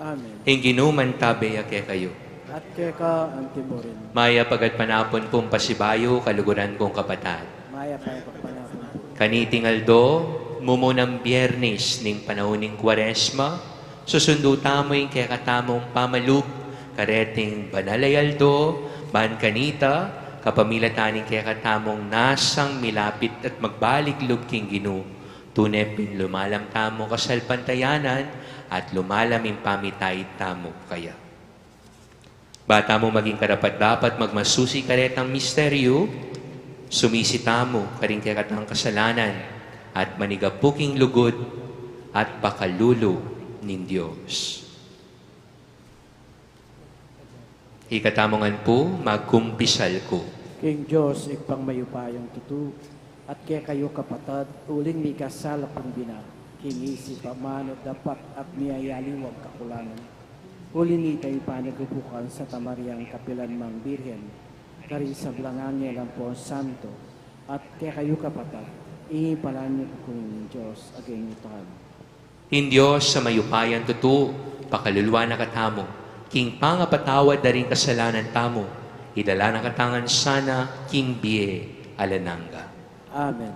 Amen. Ing Ginu mantabe ya kekayu. At keka anti mu rin. Mayap a gatpanapun pung pasibayu, kaluguran kung kapatad. Mayap a gatpanapun pu. Kaniting aldo, mumunang Biyernes ning panaun ning Kuaresma, susundu tamu ing kekatamung pamalub kareting banal a aldo, ban kanita, kapamilatan ning kekatamung nasang milapit at magbalik lub king Ginu, tune pin lumalam tamu kasalpantayanan at lumalam ing pamitait tamu kaya. Ba tamu maging karapat-dapat magmasusi karetang misteryu, sumisi tamu karing kekatang kasalanan at manigapu king lugud at pakalulu ning Dios. Ikatamu ngan pu, magkumpisal ku. King Dios, Ibpang mayupayang tutu, at kekayu kapatad, uling mikasala pung bina, king isip, amanu, dapat at miyayaliwang kakulangan. Uli nita, ing panagbubukan Santa Mariang kapilanmang Birhen, karing sablang anghel ampon santo, at kekayu kapatad, ing palanyo kung Dios, ageng utan. Ing Dios a mayupayang tutu, pakaluluan na katamu, king pangapatawad da ring kasalanan tamu, idala na katamu ngan sana king bie alang angga. Amen.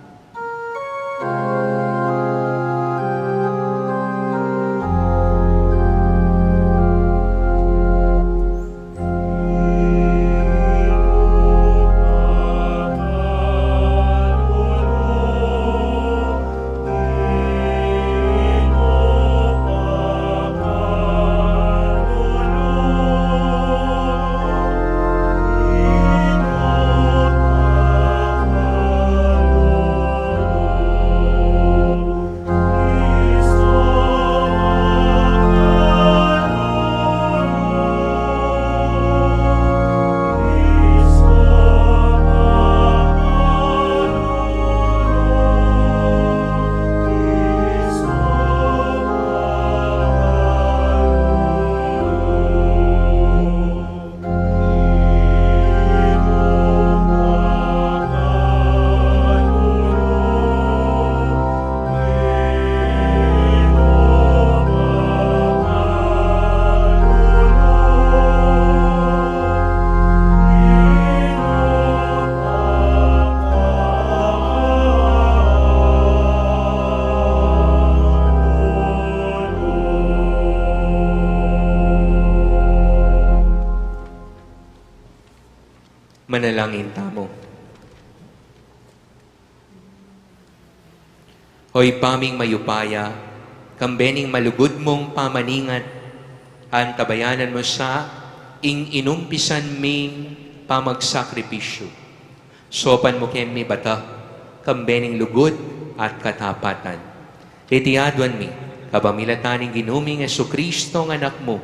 Manalangin tamu. O Ibpa ming mayupaya, kambe ning malugud mung pamaningat, antabayanan mu sa ing inumpisan ming pamagsakripisyu. Saupan mu kami bata, kambe ning lugud at katapatan. Iti aduan mi, kapamilatan ning Ginu ming Jesucristo a Anak mu,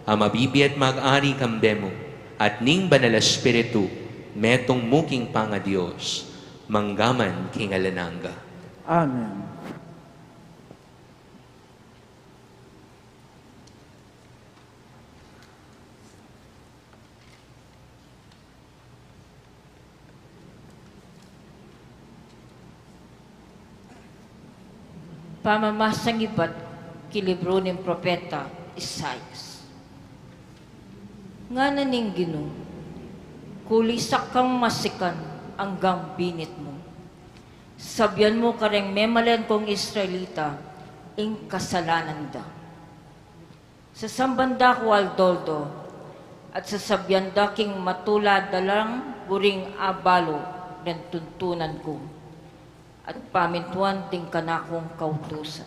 a mabibie at mag-ari kambe mu, at ning Banal a Espiritu, metung mu king pangaDios, mangga man king alang angga. Amen. Pamamasang ibat king libru ning propeta Isaias. Ngana ning Ginu, kulisan kang masikan anggang binit mu. Sabian mu kareng memalen kung Israelita ing kasalanan da. Sasamban da ku aldo-aldo, at sasabian da king matula da lang buring abalu ring tuntunan ku, at pamintuan ding kanakung kautusan.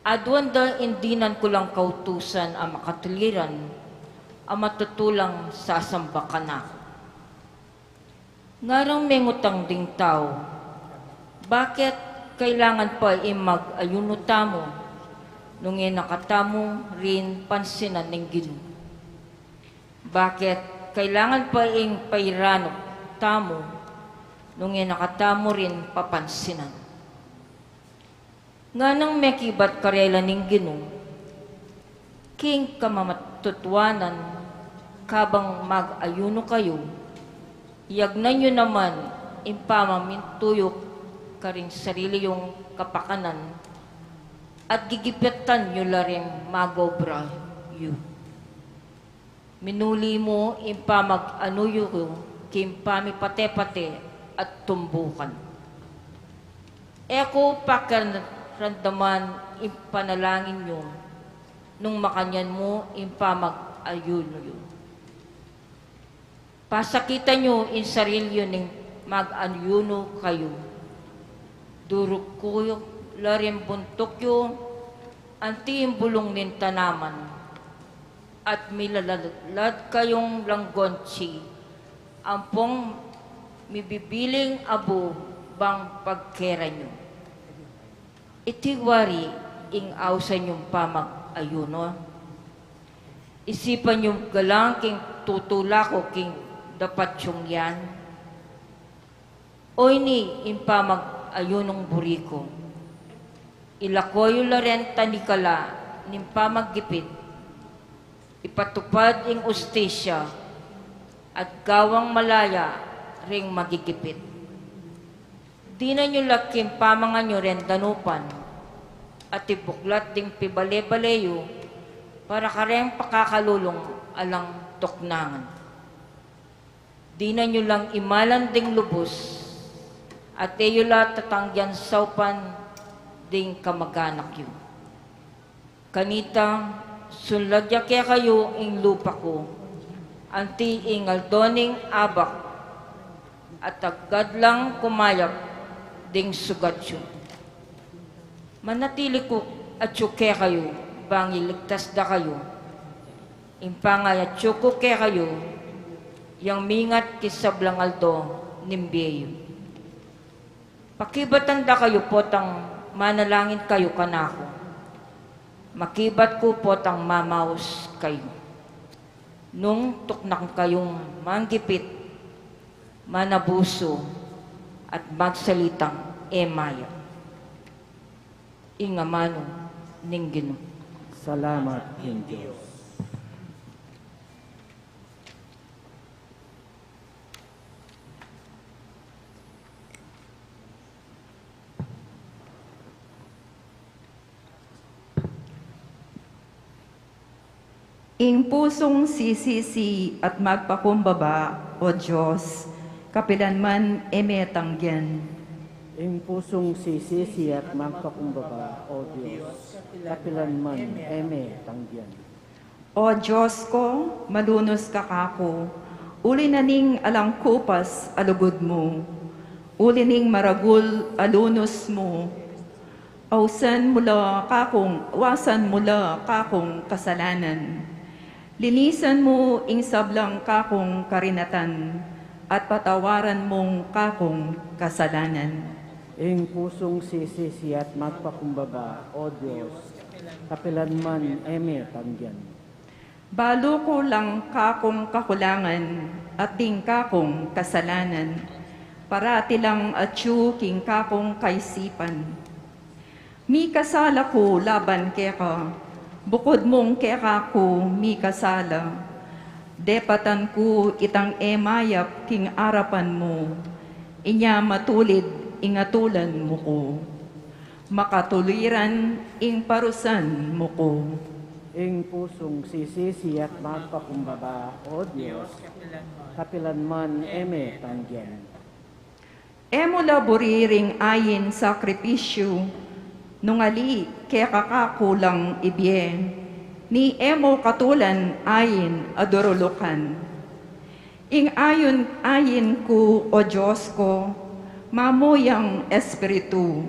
Aduan da ing dinan ku lang kautusan a makatuliran, a matutulang sasamba kanaku. Ngarang mengutang ding tau, bakit kailangan pa ing mag-ayuno tamu, nung e na katamu rin pansinan ning Ginu? Bakit kailangan pa ing pairanup tamu, nung e na katamu rin papansinan? Nganang mekibat karela ning Ginu, king kamamatutuanan, kabang mag-ayuno kayu, iyagnan yu naman ing pamamintuyuk karing sarili yung kapakanan, at gigipitan yu la ring magobra yu. Minuli mu ing pamag-anu yu king pamipate-pate at tumbukan. E ku pakiramdaman ing panalangin yu nung makanyan mu ing pamag-ayunu yu. Pasakitan yu ing sarili yu ning mag-ayunu kayu. Duruk ku la ring buntuk yu anti ing bulung ning tanaman, at milaladlad kayung langgontsi ampong mibibiling abu bang pagkeran yu. Iti wari ing ausan yung pamag-ayunu. Isipan yung galang king tutula ku king dapat yung yan. O ini ing pamag-ayunung buri ku. Ilako yu la ring tanikala ning pamaggipit. Ipatupad ing ustisya at gawang malaya ring magigipit. Dinan yu la king pamangan yu ring danupan, at ibuklat ding pibale-bale yu para kareng pakakalulung alang tuknangan. Dinan yu lang imalan ding lubus, at e yu la tatanggian saupan ding kamaganak yu. Kanita, sunlad ya kekayu ing lupa ku, anti ing aldo ning abak, at agad lang kumayap ding sugat yu. Manatili ku atyu kekayu, bang iligtas da kayu. Ing pangayatyu ku kekayu, yang mingat king sablang aldo ning bie yu. Pakibatan da kayu potang manalangin kayu kanaku. Makibat ku potang mamaus kayu. Nung tuknang kayung manggipit, manabusu, at magsalitang e mayap. Ing amanu ning Ginu. Salamat king Dios. Ing pusung sisisi at magpakumbaba, O Dios, kapilan man e me tanggian. Ing pusung sisisi at magpakumbaba, O Dios, kapilan man e me tanggian. O Dios ku, malunus ka kaku, uli na ning alang kupas a lugud mu, uli ning maragul a lunus mu. Ausan mu la kakung, ausan mu la kakung kasalanan. Linisan mu ing sablang kakung karinatan, at patawaran mung kakung kasalanan. Ing pusung sisisi at magpakumbaba, O Dios, kapilan man e me tanggian. Balu ku lang kakung kakulangan at ding kakung kasalanan, parati lang atyu king kakung kaisipan. Mikasala ku laban keka, bukud mung keka ku mikasala. Depatan ku itang e mayap king arapan mu, inya matulid ing atulan mu ku. Makatuliran ing parusan mu ku. Ing pusung sisisi at magpakumbaba, O Dios, kapilan man e me tanggian. E mu la buri ring ain sakripisyu, nung ali keka kaku lang ibie, ni e mu katulan ain a durulukan. Ing ayun, ain ku, O Dios ku, mamuyang espiritu,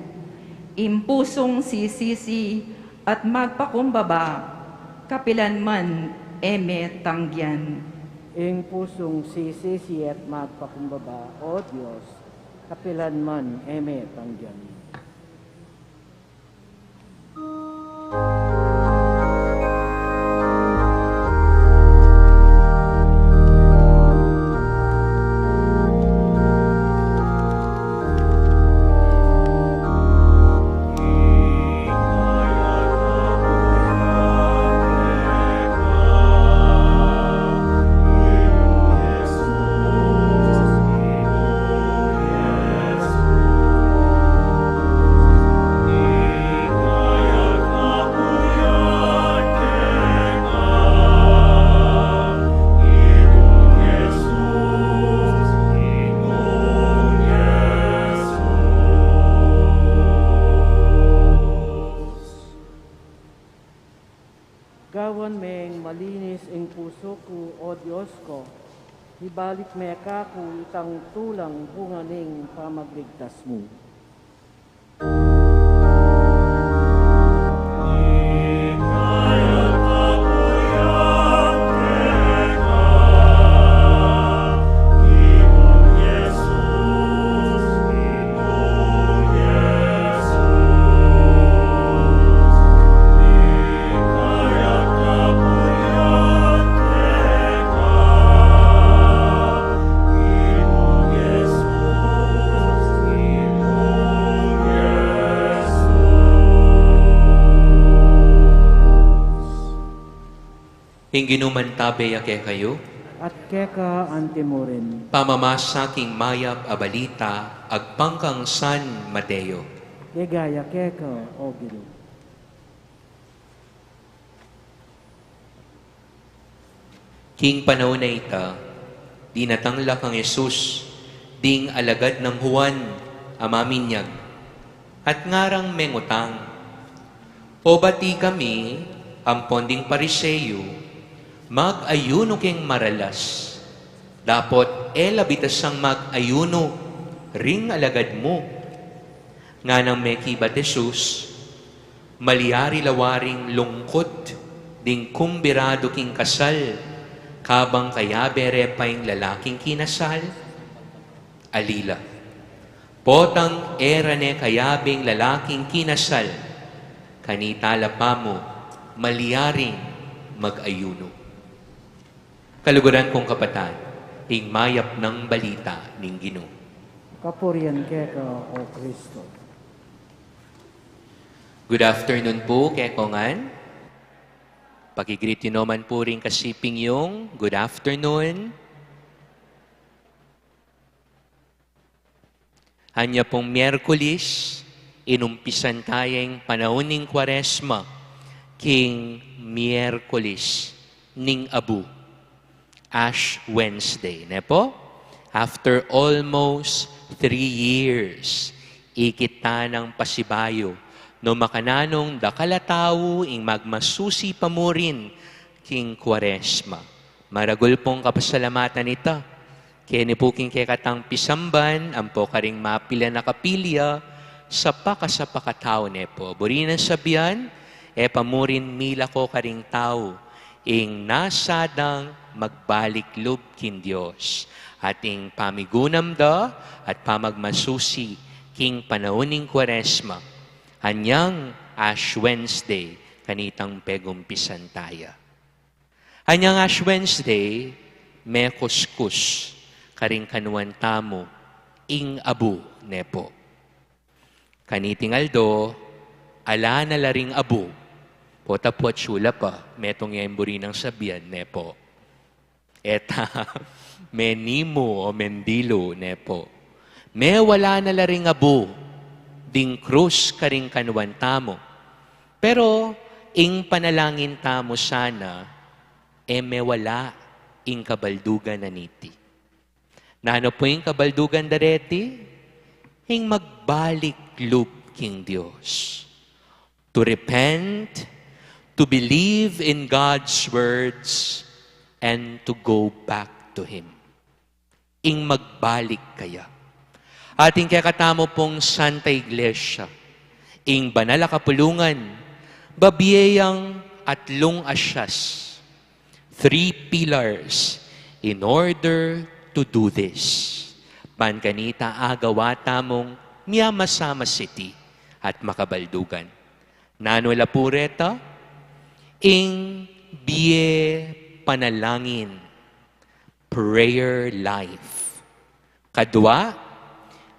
ing pusung sisisi at magpakumbaba, kapilan man e me tanggian. Ing pusung sisisi at magpakumbaba, O Dios, kapilan man e me tanggian. Pusu ku, O Dios ku, ibalik me kaku itang tulang bunga ning pamagligtas mu. Ing Ginu mantabe ya kekayu. At keka antimurin. Pamamasa king mayap a balita agpang kang San Mateo. Ligaya keka, O Ginu. King panaun a ita, dinatang la kang Jesus ding alagad nang Juan a maminyag, at ngarang mengutang, "O bati kami ampon ding Pariseo mag-ayuno king maralas, dapot e la bitasang mag-ayuno ring alagad mu?" Nganang mekibat Jesus, "Malyari la waring lungkut ding kumbidadu king kasal, kabang kayabe re pa ing lalaking kinasal? Ali la. Potang e ra ne kayabe ing lalaking kinasal, kanita la pamu malyaring mag-ayuno." Kaluguran kung kapatad, ing mayap nang balita ning Ginu. Kapurian keka, O Kristo. Good afternoon pu kekongan. Paki-greet yu no man pu ring kasiping yung, "Good afternoon." Anya pung Miyerkules, inumpisan taya ing panaun ning Kuaresma king Miyerkules ning Abu, Ash Wednesday, ne pu? After almost three years, ikit ta nang pasibayu no makananung dakal a tau ing magmasusi pa murin king Kuaresma. Maragul pung kapasalamatan ita keni pu king kekatang pisamban ampo karing mapilan a kapilya sa pakasapakatau, ne pu. Buri nang sabian, e pa murin milako karing tau ing nasa dang magbalik lub king Dios, at ing pamigunam da at pamagmasusi king panaun ning Kuaresma, anyang Ash Wednesday kanitang pegumpisan taya. Anyang Ash Wednesday, mekuskus karing kanuan tamu ing Abu, ne pu. Kaniting aldo, ala na la ring abu. Pota pu atiu la pa, metung ya ing buri nang sabian, ne pu. E ta menimu o mendilu, ne pu. Mewala na la ring abu ding krus karing kanuan tamu. Pero ing panalangin tamu sana, e mewala ing kabaldugan a niti. Nanu pu ing kabaldugan da reti? Ing magbalik lub king Dios. To repent, to believe in God's words, and to go back to Him. Ing magbalik kaya. At ing kekatamu pung Santa Iglesia, ing banal a kapulungan, babie yang atlung asyas, three pillars, in order to do this. Ban kanita agawa tamung miyama-sama siti at makabaldugan. Nanu la pu reta? Ing bie panalangin, prayer life. Kadua,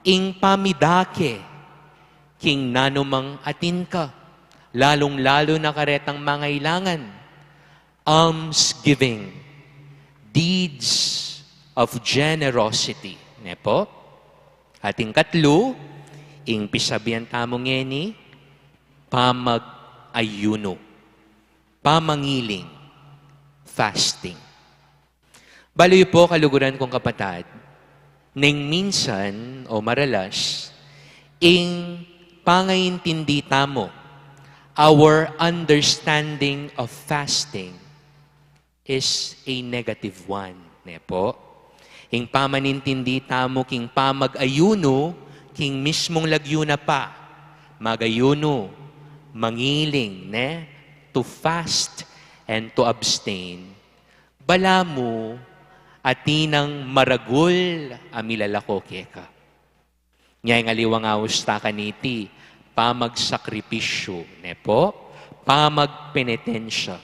ing pamidake king nanumang atin ka, lalung-lalu na karetang mangailangan. Almsgiving, deeds of generosity, ne pu? At ing katlu, ing pisabian tamu ngeni, pamag-ayuno, pamangiling, fasting. Balu yu pu, kaluguran kung kapatad, neng minsan o maralas, ing pangaintindi tamu, our understanding of fasting, is a negative one, ne po? Ing pamanintindi tamu king pamag-ayunu, king mismung lagyu na pa, mag-ayunu, mangiling, ne? To fast and to abstain. Balamu, atin nang maragul a milalako keka. Nya ing aliwang aus ta kaniti, pamagsakripisyu, ne po? Pamagpenitensya.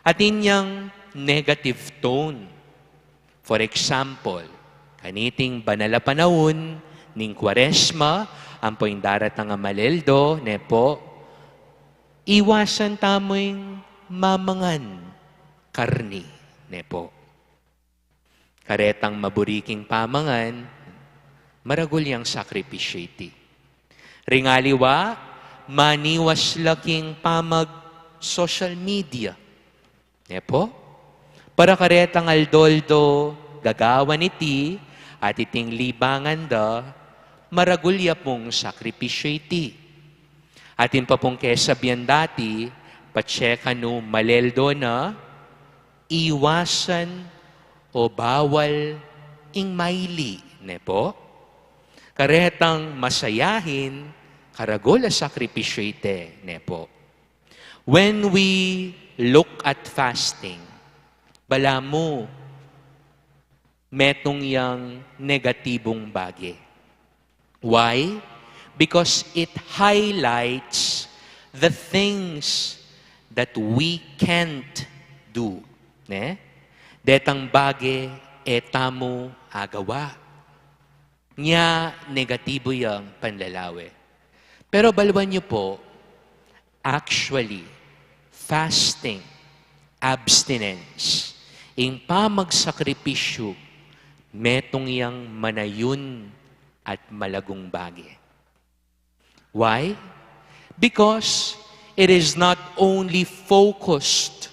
Atin yang negative tone. For example, kaniting banal a panaun ning Kuaresma, ampo ing daratang a Maleldo, ne po? Iwasan tamu ing mamangan karni, ne po? Karetang maburi king pamangan, maragul yang sakripisyu iti. Ring aliwa, maniwas la king pamag-social media. Ne po? Para karetang aldo-aldo gagawan iti, at iting libangan da, maragul ya pung sakripisyu iti. Atin pa pung kesabian dati, patse kanu Maleldo na, iwasan o bawal ing maili, ne po? Karetang masayahin, karagul a sakripisyu ite, ne po? When we look at fasting, balamu, metung yang negatibung bage. Why? Because it highlights the things that we can't do. Ne? Detang bage e tamu agawa. Nya negatibu yang panlalawe. Pero baluan yu po, actually, fasting, abstinence, ing pamagsakripisyu, metung yang manayun at malagung bage. Why? Because it is not only focused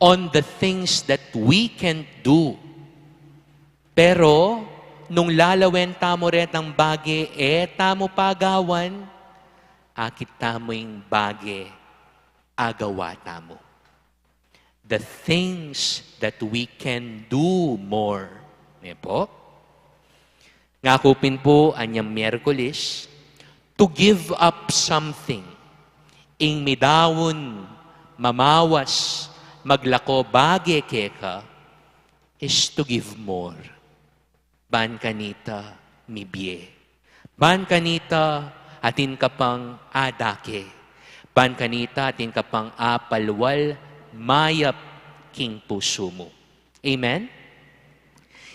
on the things that we can do, pero nung lalawen tamu retang bage e tamu pagawan, akit tamu ing bage agawa tamu. The things that we can do more. Ne po? Ngaku pin po anyang Miyerkules, to give up something, ing midaun, mamawas, maglako bage keka, is to give more. Ban kanita mibie. Ban kanita atin ka pang adake. Ban kanita atin ka pang apalwal mayap king pusu mu. Amen?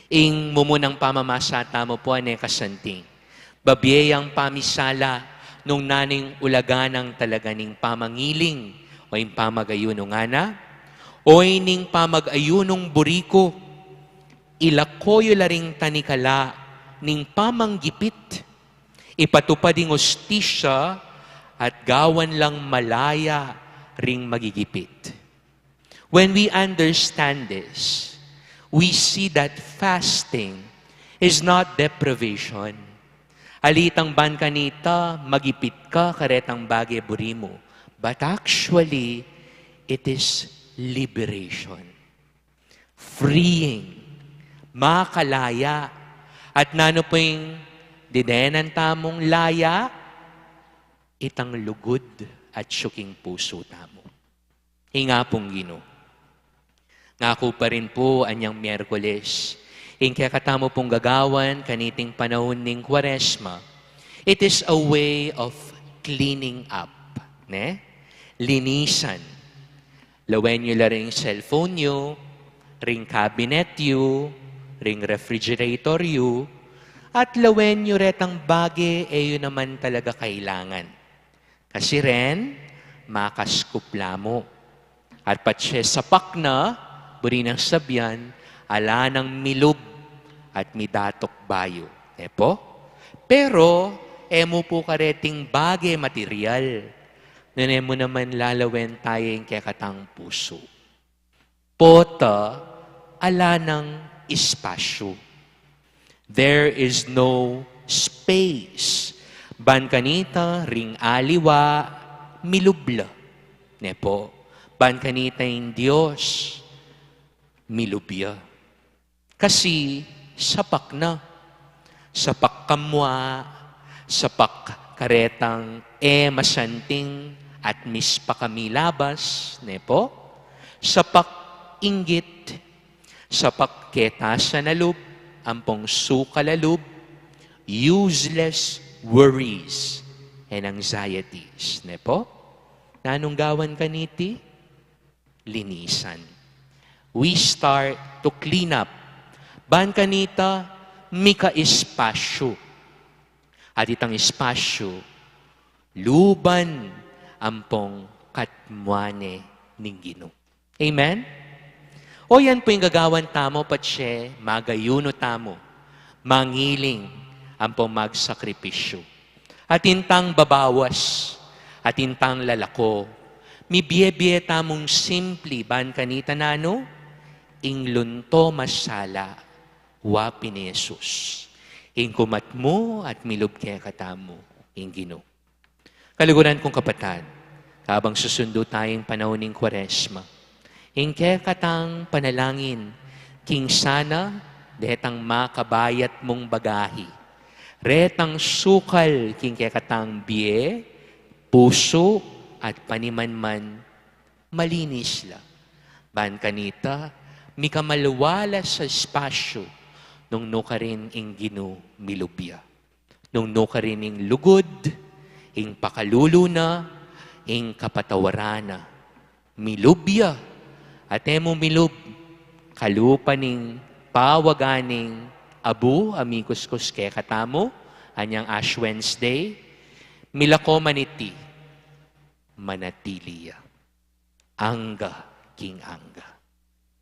Ing mumunang pamamasa tamu po, ane kasanting. Babie yang pamisala nung nanung ulaga nang talaga ning pamangiling o ing pamag-ayunu ngana, o ining pamag-ayunung buri ku, ilako yu la ring tanikala ning pamanggipit, ipatupad ing ustisya at gawan lang malaya ring magigipit. When we understand this, we see that fasting is not deprivation. Alitang ban kanita magipit ka karetang bage buri mu, but actually, it is liberation. Freeing. Makalaya. At nanu pu ing dinenan tamung laya? Itang lugud at suking pusu tamu. Ing Apung Ginu. Ngaku pa rin pu anyang Miyerkules, ing kekatamu pung gagawan kaniting panaun ning Kuaresma, it is a way of cleaning up, ne? Linisan. Lawen yu la ring cellphone yu, ring cabinet yu, ring refrigerator yu, at lawen yu retang bage e yu naman talaga kailangan. Kasi ren, makaskup la mu. At patse sapak na, buri nang sabian, ala nang milub at midatuk bayu. E po? Pero, e mu pu kareting bage material. Nune mu naman lalawen taye ing kekatang pusu. Pota, ala nang espasyu. There is no space. Ban kanita ring aliwa, milub la. Ne po? Ban kanita ing Dios, milub ya. Kasi sapak na. Sapak kamua, sapak karetang e masanting at mispakamilabas, ne po? Sapak inggit, sapak ketasan a lub, ampong sukal a lub, useless worries and anxieties, ne po? Nanung gawan kaniti? Linisan. We start to clean up. Ban kanita, mika espasyu. At itang espasyu, luban ampong katmuan ne ning Ginu. Amen? O yan po ing gagawan tamu, patse, mag-ayuno tamu, mangiling ampong magsakripisyu. Atin tang babawas, atin tang lalako, mibie-bie tamung simpli ban kanita nanu, ing lunto masala, wa pin Jesus. Ing kumat mu at milub kekatamu, ing Ginu. Kaluguran kung kapatad, kabang susundu tayung panaun ning Kuaresma, ing kekatang panalangin, king sana detang makabayat mung bagahi, retang sukal king kekatang bie, pusu, at panimanman, malinis la. Ban kanita, mikamalwa la sa espasyu, nung nukarin ing Ginu milub ya. Nung nukarin ing lugud, ing pakalulu na, ing kapatawaran na. Milub ya. At e mu milub, kalupa ning pawagan ning abu a mikuskus kekatamu, anyang Ash Wednesday, milako man iti, manatili ya. Angga king angga.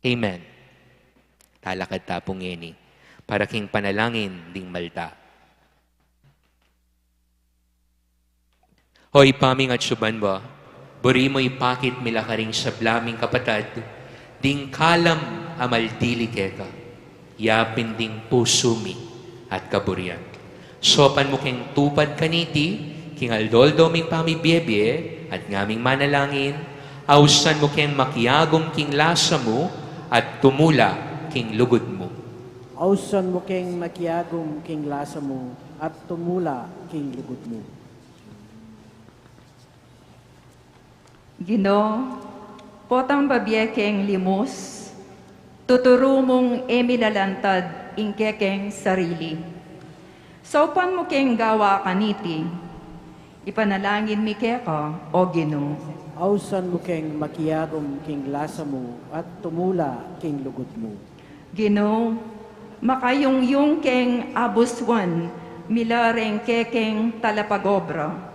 Amen. Talakad ta pu ngeni para king panalangin ding malda. O Ibpa ming atsu banua, buri mu ipakit mi la karing sabla ming kapatad ding kalam a maldili keka, yapin ding pusu mi at kaburian. Saupan mu keng tupad kaniti, king aldo-aldo ming pamibie-bie, at ngaming manalangin, ausan mu keng makiagum king lasa mu, at tumula king lugud mu. Ausan mu keng makiagum king lasa mu, at tumula king lugud mu. Ginu, potang babie keng limus, tuturu mung e mi lalantad ing kekeng sarili. Saupan mu keng gawa kaniti, ipanalangin mi keka, o Ginu. Ausan mu keng makiagum king lasa mu at tumula king lugud mu. Ginu, makayungyung keng abusuan mi la reng kekeng talapagobra.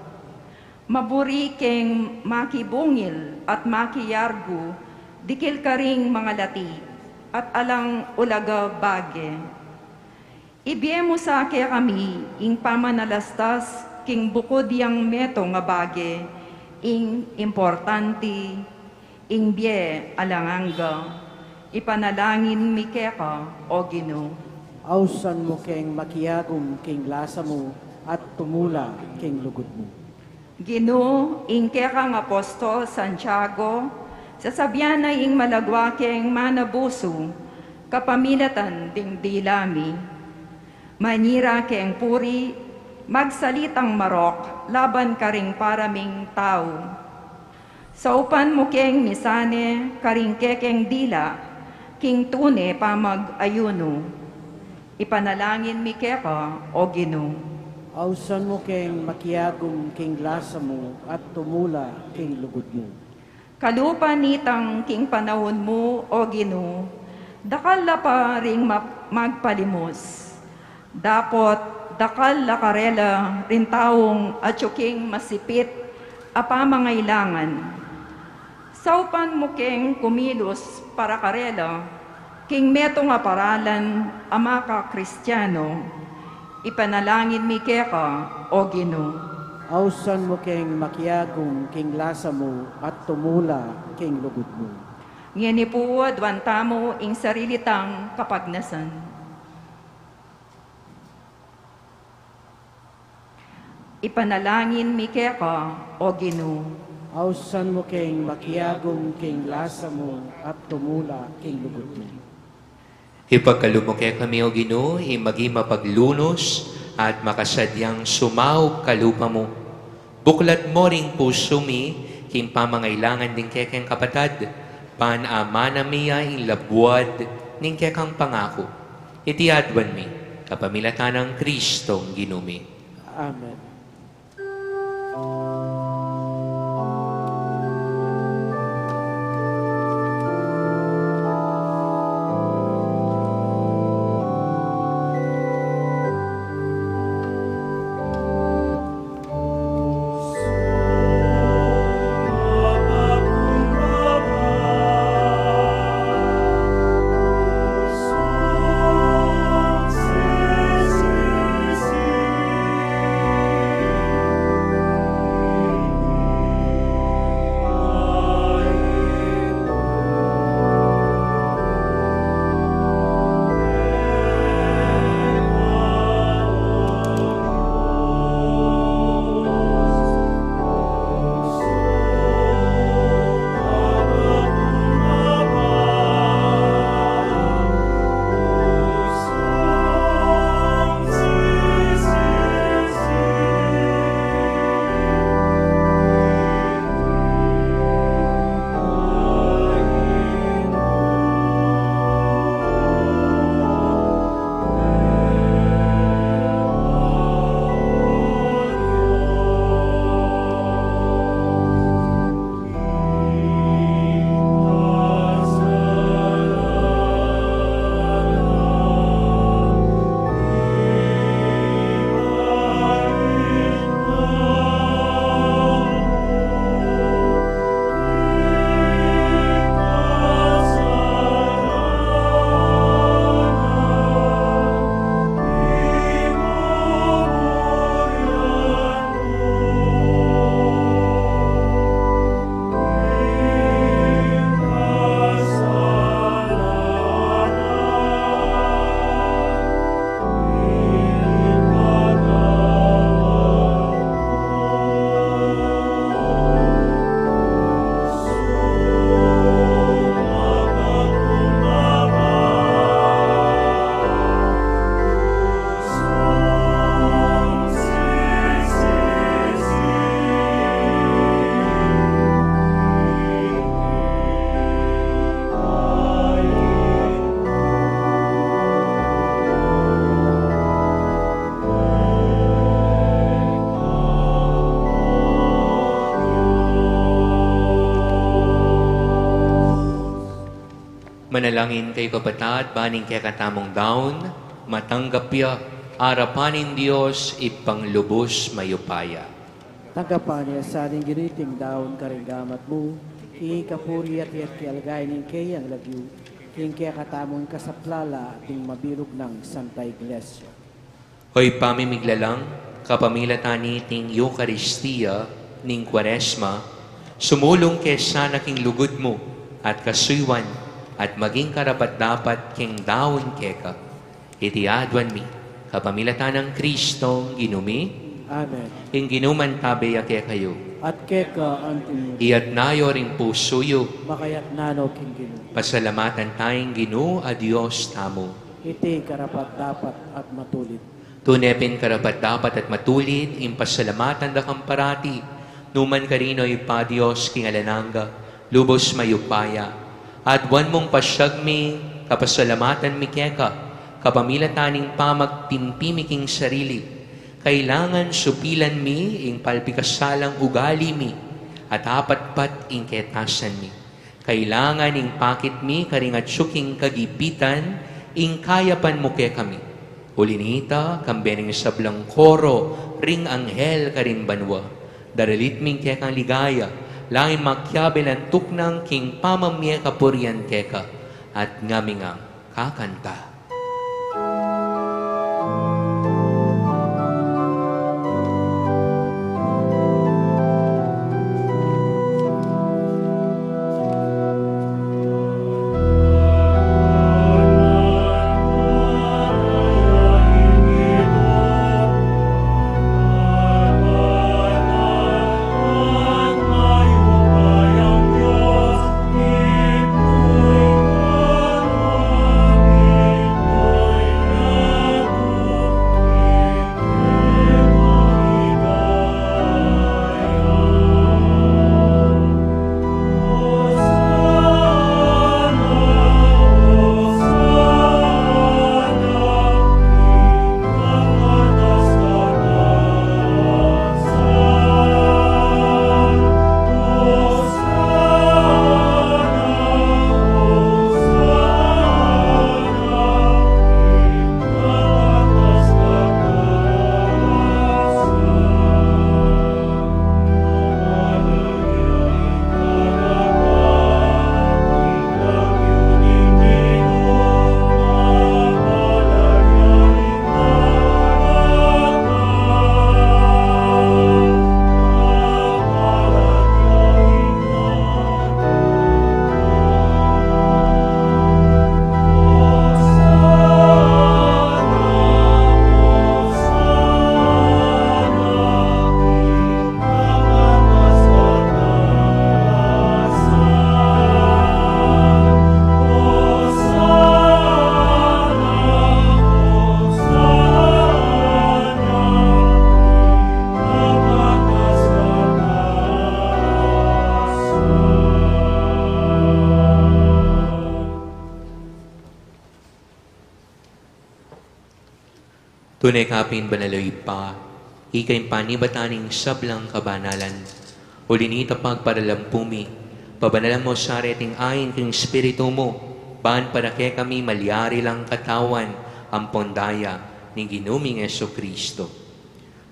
Maburi keng makibungil at makiyargu dikil karing mangalati at alang ulaga bage. Ibie mu sa kekami ing pamanalastas king bukud yang metung a bage, ing importanti, ing bie alang angga, ipanalangin mi keka, o Ginu. Ausan mu keng makiagum king lasa mu at tumula king lugud mu. Ginu, ing kekang apostol Santiago, sasabian na ing malagwa keng manabusu, kapamilatan ding dila mi. Manira keng puri, magsalitang marok laban karing para ming tau. Saupan mu keng misane karing kekeng dila, king tune pamag-ayuno. Ipanalangin mi keka, o Ginu. Ausan mu keng makiagum king lasa mu at tumula king lugud mu. Kalupa nitang king panaun mu, o Ginu, dakal la pa ring ma-, magpalimus. Dapot dakal la karela ring taung atyu king masipit a pamangailangan. Saupan mu keng kumilus para karela king metung a paralan a maka-Kristiano. Ipanalangin mi keka, o Ginu. Ausan mu keng makiagum king lasa mu at tumula king lugud mu. Ngeni pu, aduan tamu ing sarili tang kapagnasan. Ipanalangin mi keka, o Ginu. Ausan mu keng makiagum king lasa mu at tumula king lugud mu. Ipagkalub mu kekami, O Ginu, ing maging mapaglunus at makasadyang sumaup kalupa mu. Buklat mu ring pusu mi king pamangailangan ding kekeng kapatad, ban amana mi ya ing labuad ning kekang pangaku. Iti aduan mi kapamilatan nang Kristong Ginu mi. Amen. Manalangin kayu, kapatad, ban ing kekatamung daun matanggap ya arapan ning Dios Ibpang lubus mayupaya. Tanggapan na sa ning Ginu iting daun karing gamat mu, king kapurian at king kaligayan ning kayang lagyu, king kekatamung kasaplalan at ning mabilug nang Santa Iglesia. O Ibpa mi miglalang, kapamilatan niting Eukaristia ning Kuaresma, sumulung ke sana king lugud mu at kasuyuan at maging karapat-dapat keng daun keka. Iti aduan mi kapamilatan nang Kristong Ginu mi. Amen. Ing Ginu mantabe ya kekayu. At keka antimu. Iyatas yu ring pusu yu. Makayatas no king Ginu. Pasalamatan taya ing Ginu a Dios tamu. Iti karapat-dapat at matulid. Tune pin karapat-dapat at matulid ing pasalamatan da kang parati, nukarin man, O Ibpa, Dios king alang angga, lubus mayupaya. Aduan mung pasiag mi, kapasalamatan mi keka, kapamilatan ning pamagtimpi mi king sarili. Kailangan supilan mi ing palpikasalang ugali mi, at apatpat ing ketasan mi. Kailangan ing pakit mi karing atyu king kagipitan, ing kayapan mu kekami. Uli nita, kambe ning sablang koro ring anghel karin banua, daralit mi ing kekang ligaya, langin makiabe lan tuknang king pamamie kapurian keka, at ngami ngang kakanta. Tune ka pin banal, o Ibpa, ika ing panibatan ning sablang kabanalan. Uli na nita, pagparalampu mi, pabanalan mu sa reting ain king Espiritu mu, ban para kekami malyari lang katawan ampon daya ning Ginu ming Jesucristo.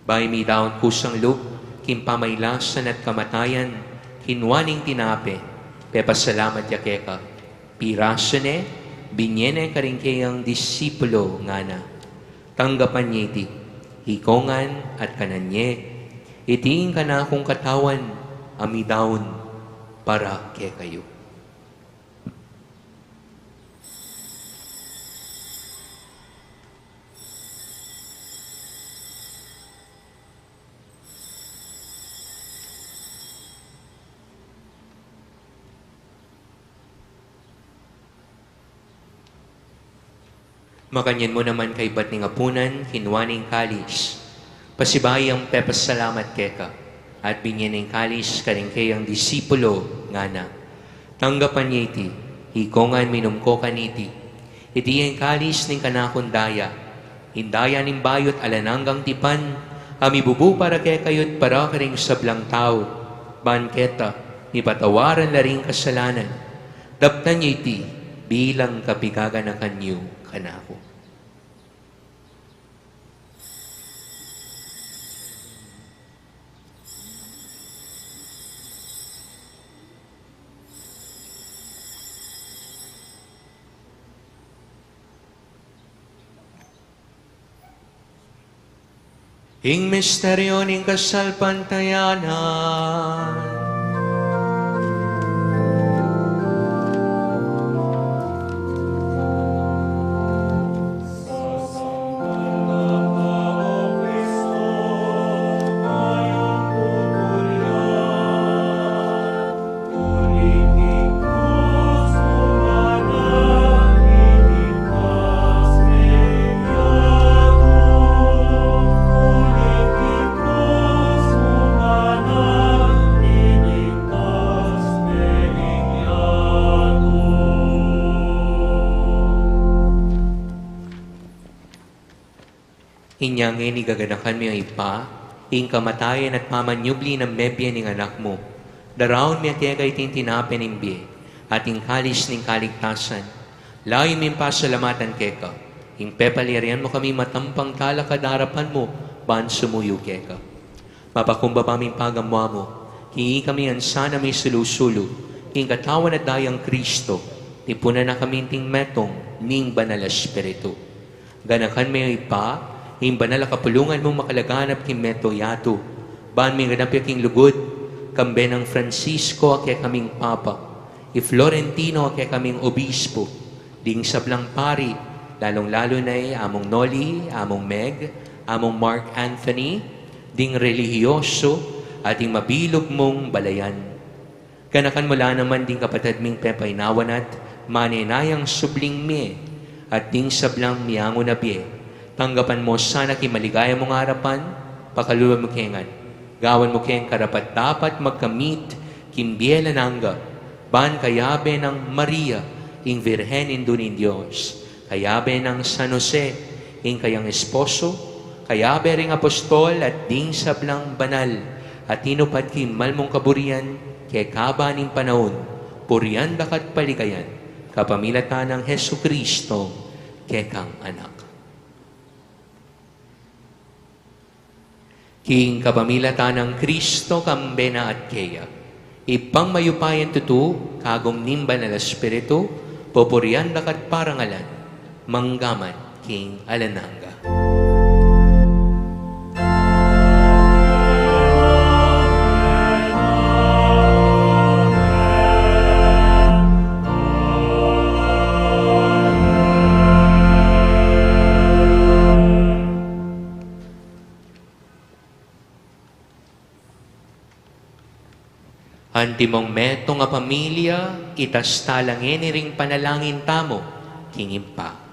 Bayu mi daun kusang lub king pamailasan at kamatayan, kinua ne ing tinape, pepasalamat ya keka, pirasu ne, binye ne karing keyang disipulo, ngana: Tanggapan ye iti, ikongan at kanan ye. Iti ing kanakung katawan a midaun para kekayu. Makanyan mu naman kaybat ning apunan, kinua ne ing kalis, pasibayu yang pepasalamat keka, at binye ne ing kalis karing keyang disipulo, ngana: Tanggapan ye iti, ikongan, minum ko kaniti. Iti ing kalis ning kanakung daya, ing daya ning bayu't alang anggang tipan, a mibubu para kekayu't para karing sablang tau, ban keta mipatawaran la ring kasalanan. Daptan ye iti bilang kapigaganakan yu kanaku. Ing misteryu ning kasalpantayanan. Inya ngeni gaganakan mi, o Ibpa, ing kamatayan at pamanyubli nang mebie ning Anak mu. Daraun mi keka iting tinape ning bie at ing kalis ning kaligtasan. Layun ming pasalamatan keka ing pepalyarian mu kaming matampang talakad king arapan mu ban sumuyu keka. Mapakumbaba ming pagamuamu king ikami ngan sana misulu-sulu king katawan at dayang Kristo, tipunan na kami king metung ning Banal a Espiritu. Ganakan me, o Ibpa, ing banal a kapulungan mung makalaganap king meto yatu, ban mingganap ya king lugud, kambe nang Francisco a kekaming Papa, i Florentino a kekaming Obispo, ding sablang pari, lalung-lalu na i Among Noli, Among Meg, Among Mark Anthony, ding relihiyoso, at ding mabilug mung balayan. Ganakan mu la naman ding kapatad ming pepainawa na at manenayang subling mie, at ding sablang miangu na bie. Tanggapan mu sana king maligaya mung arapan, pakalulu mu ke ngan. Gawan mu keng karapat-dapat magkamit king bie alang angga, ban kayabe nang Maria, ing Virgen Indu ning Dios, kayabe nang San Jose, ing kayang esposo, kayabe ring apostol at ding sablang banal a tinupad king mal mung kaburian kekaba ning panaun, purian da ka at paligayan, kapamilatan nang Jesucristo, kekang Anak. King kapamilatan nang Kristo, kambe na at keya, Ibpang mayupayang tutu, kagum ning Banal a Espiritu, pupurian da ka at parangalan, manggaman king alang angga. Antimong metung a pamilya, itasta la ngeni ring panalangin tamu king Ibpa.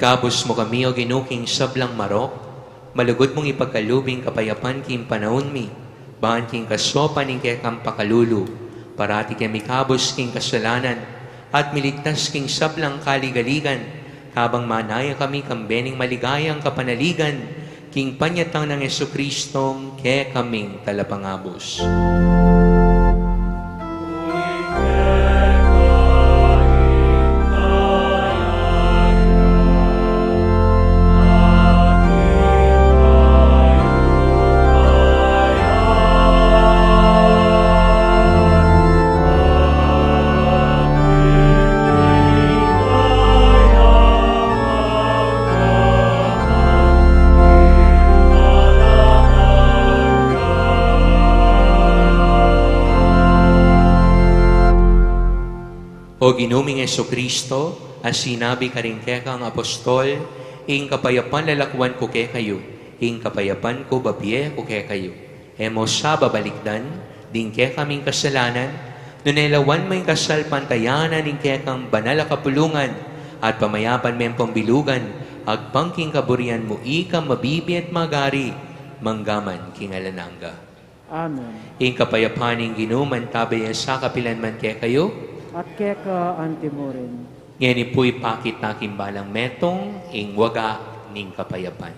Kabus mu kami, O Ginu, king sablang marok, malugud mung ipagkalub ing kapayapan king panaun mi, ban king kasaupan ning kekang pakalulu, parati kami kabus king kasalanan, at miligtas king sablang kaligaligan, kabang manaya kami kambe ning maligayang kapanaligan, king panyatang nang Jesucristong kekaming Talapangabus. O Ginu ming Jesucristo, a sinabi karing kekang apostol, ing kapayapan lalakwan ku kekayu, ing kapayapan ku babie ku kekayu. E mu sa babalikdan ding kekaming kasalanan, nune lawan mu ing kasalpantayanan ning kekang banal a kapulungan, at pamayapan meng pambilugan, agpang king kaburian mu, ika a mabibie at magari, manggaman king alang angga. Amen. Ing kapayapan ning Ginu mantabe ya sa kapilan man kekayu. At keka antimurin. Ngeni pu ipakit na king balang metung ing waga ning kapayapan.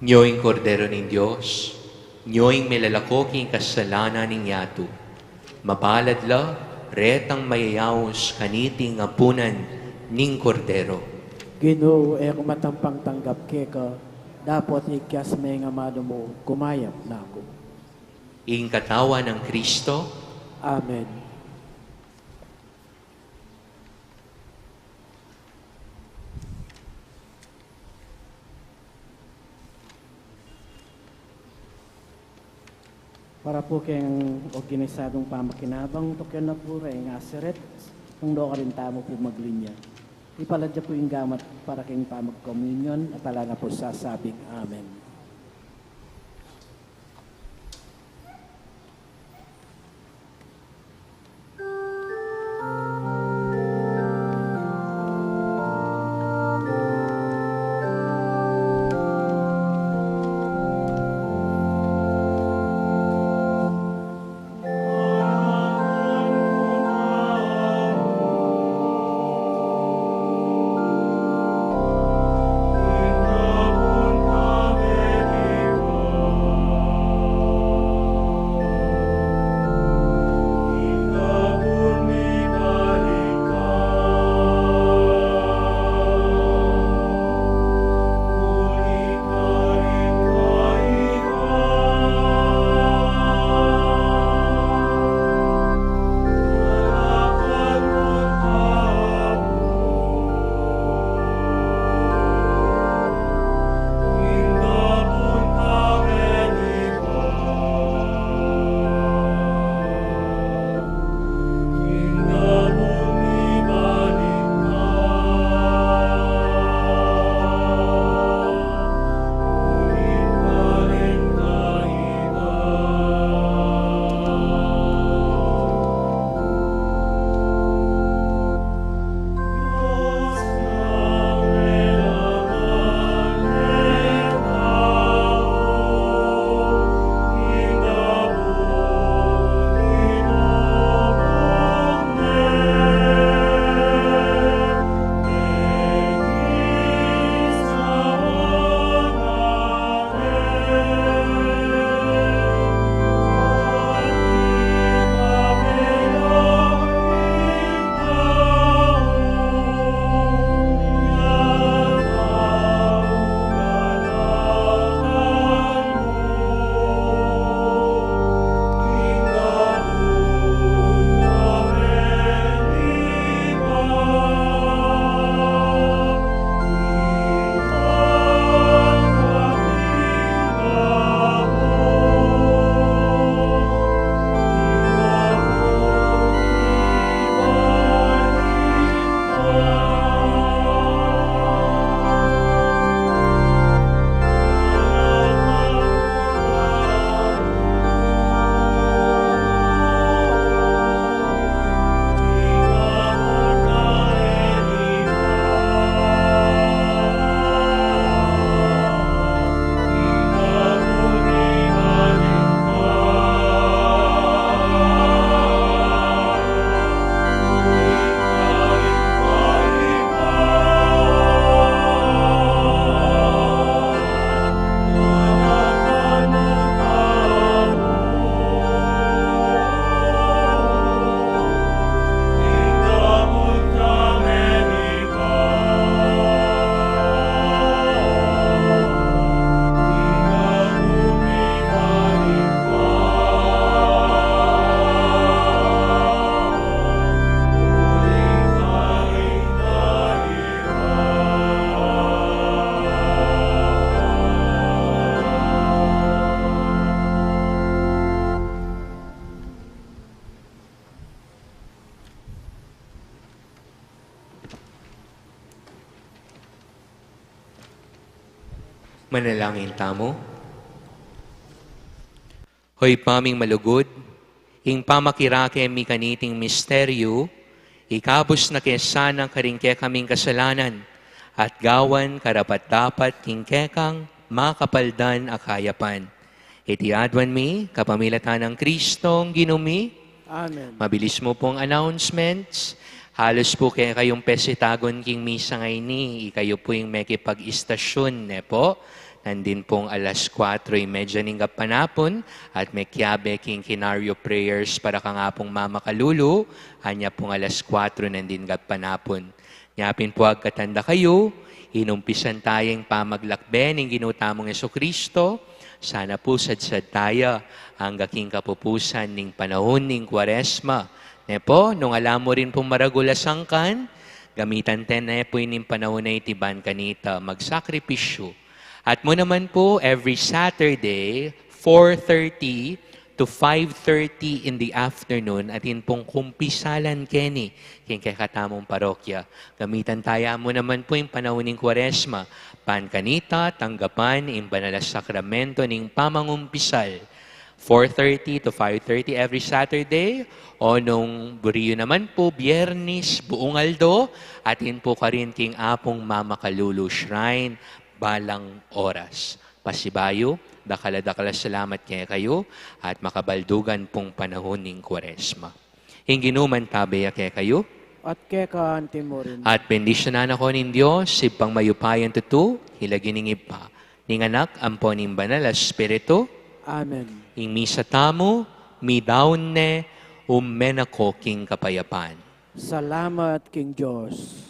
Nyo ing Kordero ning Dios, nyo ing milalako king kasalanan ning yatu. Mapalad la retang mayayaus kaniting apunan ning Kordero. Ginu, e ku matampang tanggap keka, dapot ikyas me ing amanu mu, kumayap na ku. Ing katawan nang Kristo. Amen. Para pu king organisadung pamakinabang, tukyan na pu reng aseret, nung dokarin tamu pu maglinya. Ipaladya pu ing gamat para king pamagkomunyon, at ala na pu sasabing, Amen. Manalangin tamu. Hoy Ibpa ming malugud, ing pamakirake mi kaniting misteryu, ikabus na ke sana karing kekaming kasalanan, at gawan karapat-dapat king kekang makapaldan a kayapan. Iti aduan mi kapamilatan nang Kristong Ginu mi. Amen. Mabilis mu pung announcements. Halus pu kekayung pesitagun king misa ngeni, ikayu pu ing mekipag-istasyun, ne pu? Nandin pung alas kuatro y medya ning gapanapun, at mekiabe king Kinaryo prayers para kang Apung Mamakalulu, anya pung alas kuatro nandin gapanapun. Nya pin pu agkatan da kayu, inumpisan taya ing pamaglakbe ning Ginu tamung Jesucristo, sana pu sadsad taya angga king kapupusan ning panaun ning Kuaresma. Ne pu, nung ala mu rin pung maragul a sangkan, gamitan te ne pu ining panaun a iti ban kanita magsakripisyu. At mu naman pu, every Saturday, four thirty to five thirty in the afternoon, atin pung kumpisalan keni king kekatamung parokya. Gamitan taya mu naman pu ing panaun ning Kuaresma, ban kanita tanggapan ing banal a sakramento ning pamangumpisal. Four thirty to five thirty every Saturday, o nung buri yu naman pu, Biyernes, buung aldo, atin pu karin king Apung Mamakalulu Shrine, balang oras. Pasibayu, dakal a dakal a salamat kekayu, at makabaldugan pung panaun ning Kuaresma. Ing Ginu mantabe ya kekayu. At keka anti mu rin. At bendisyunan na kayu ning Dios, Ibpang mayupayang tutu, ing lagyu ning Ibpa, ning Anak, ampo ning Banal a Espiritu. Amen. Ing misa tamu, midaun ne, ume na ko king kapayapan. Salamat king Dios.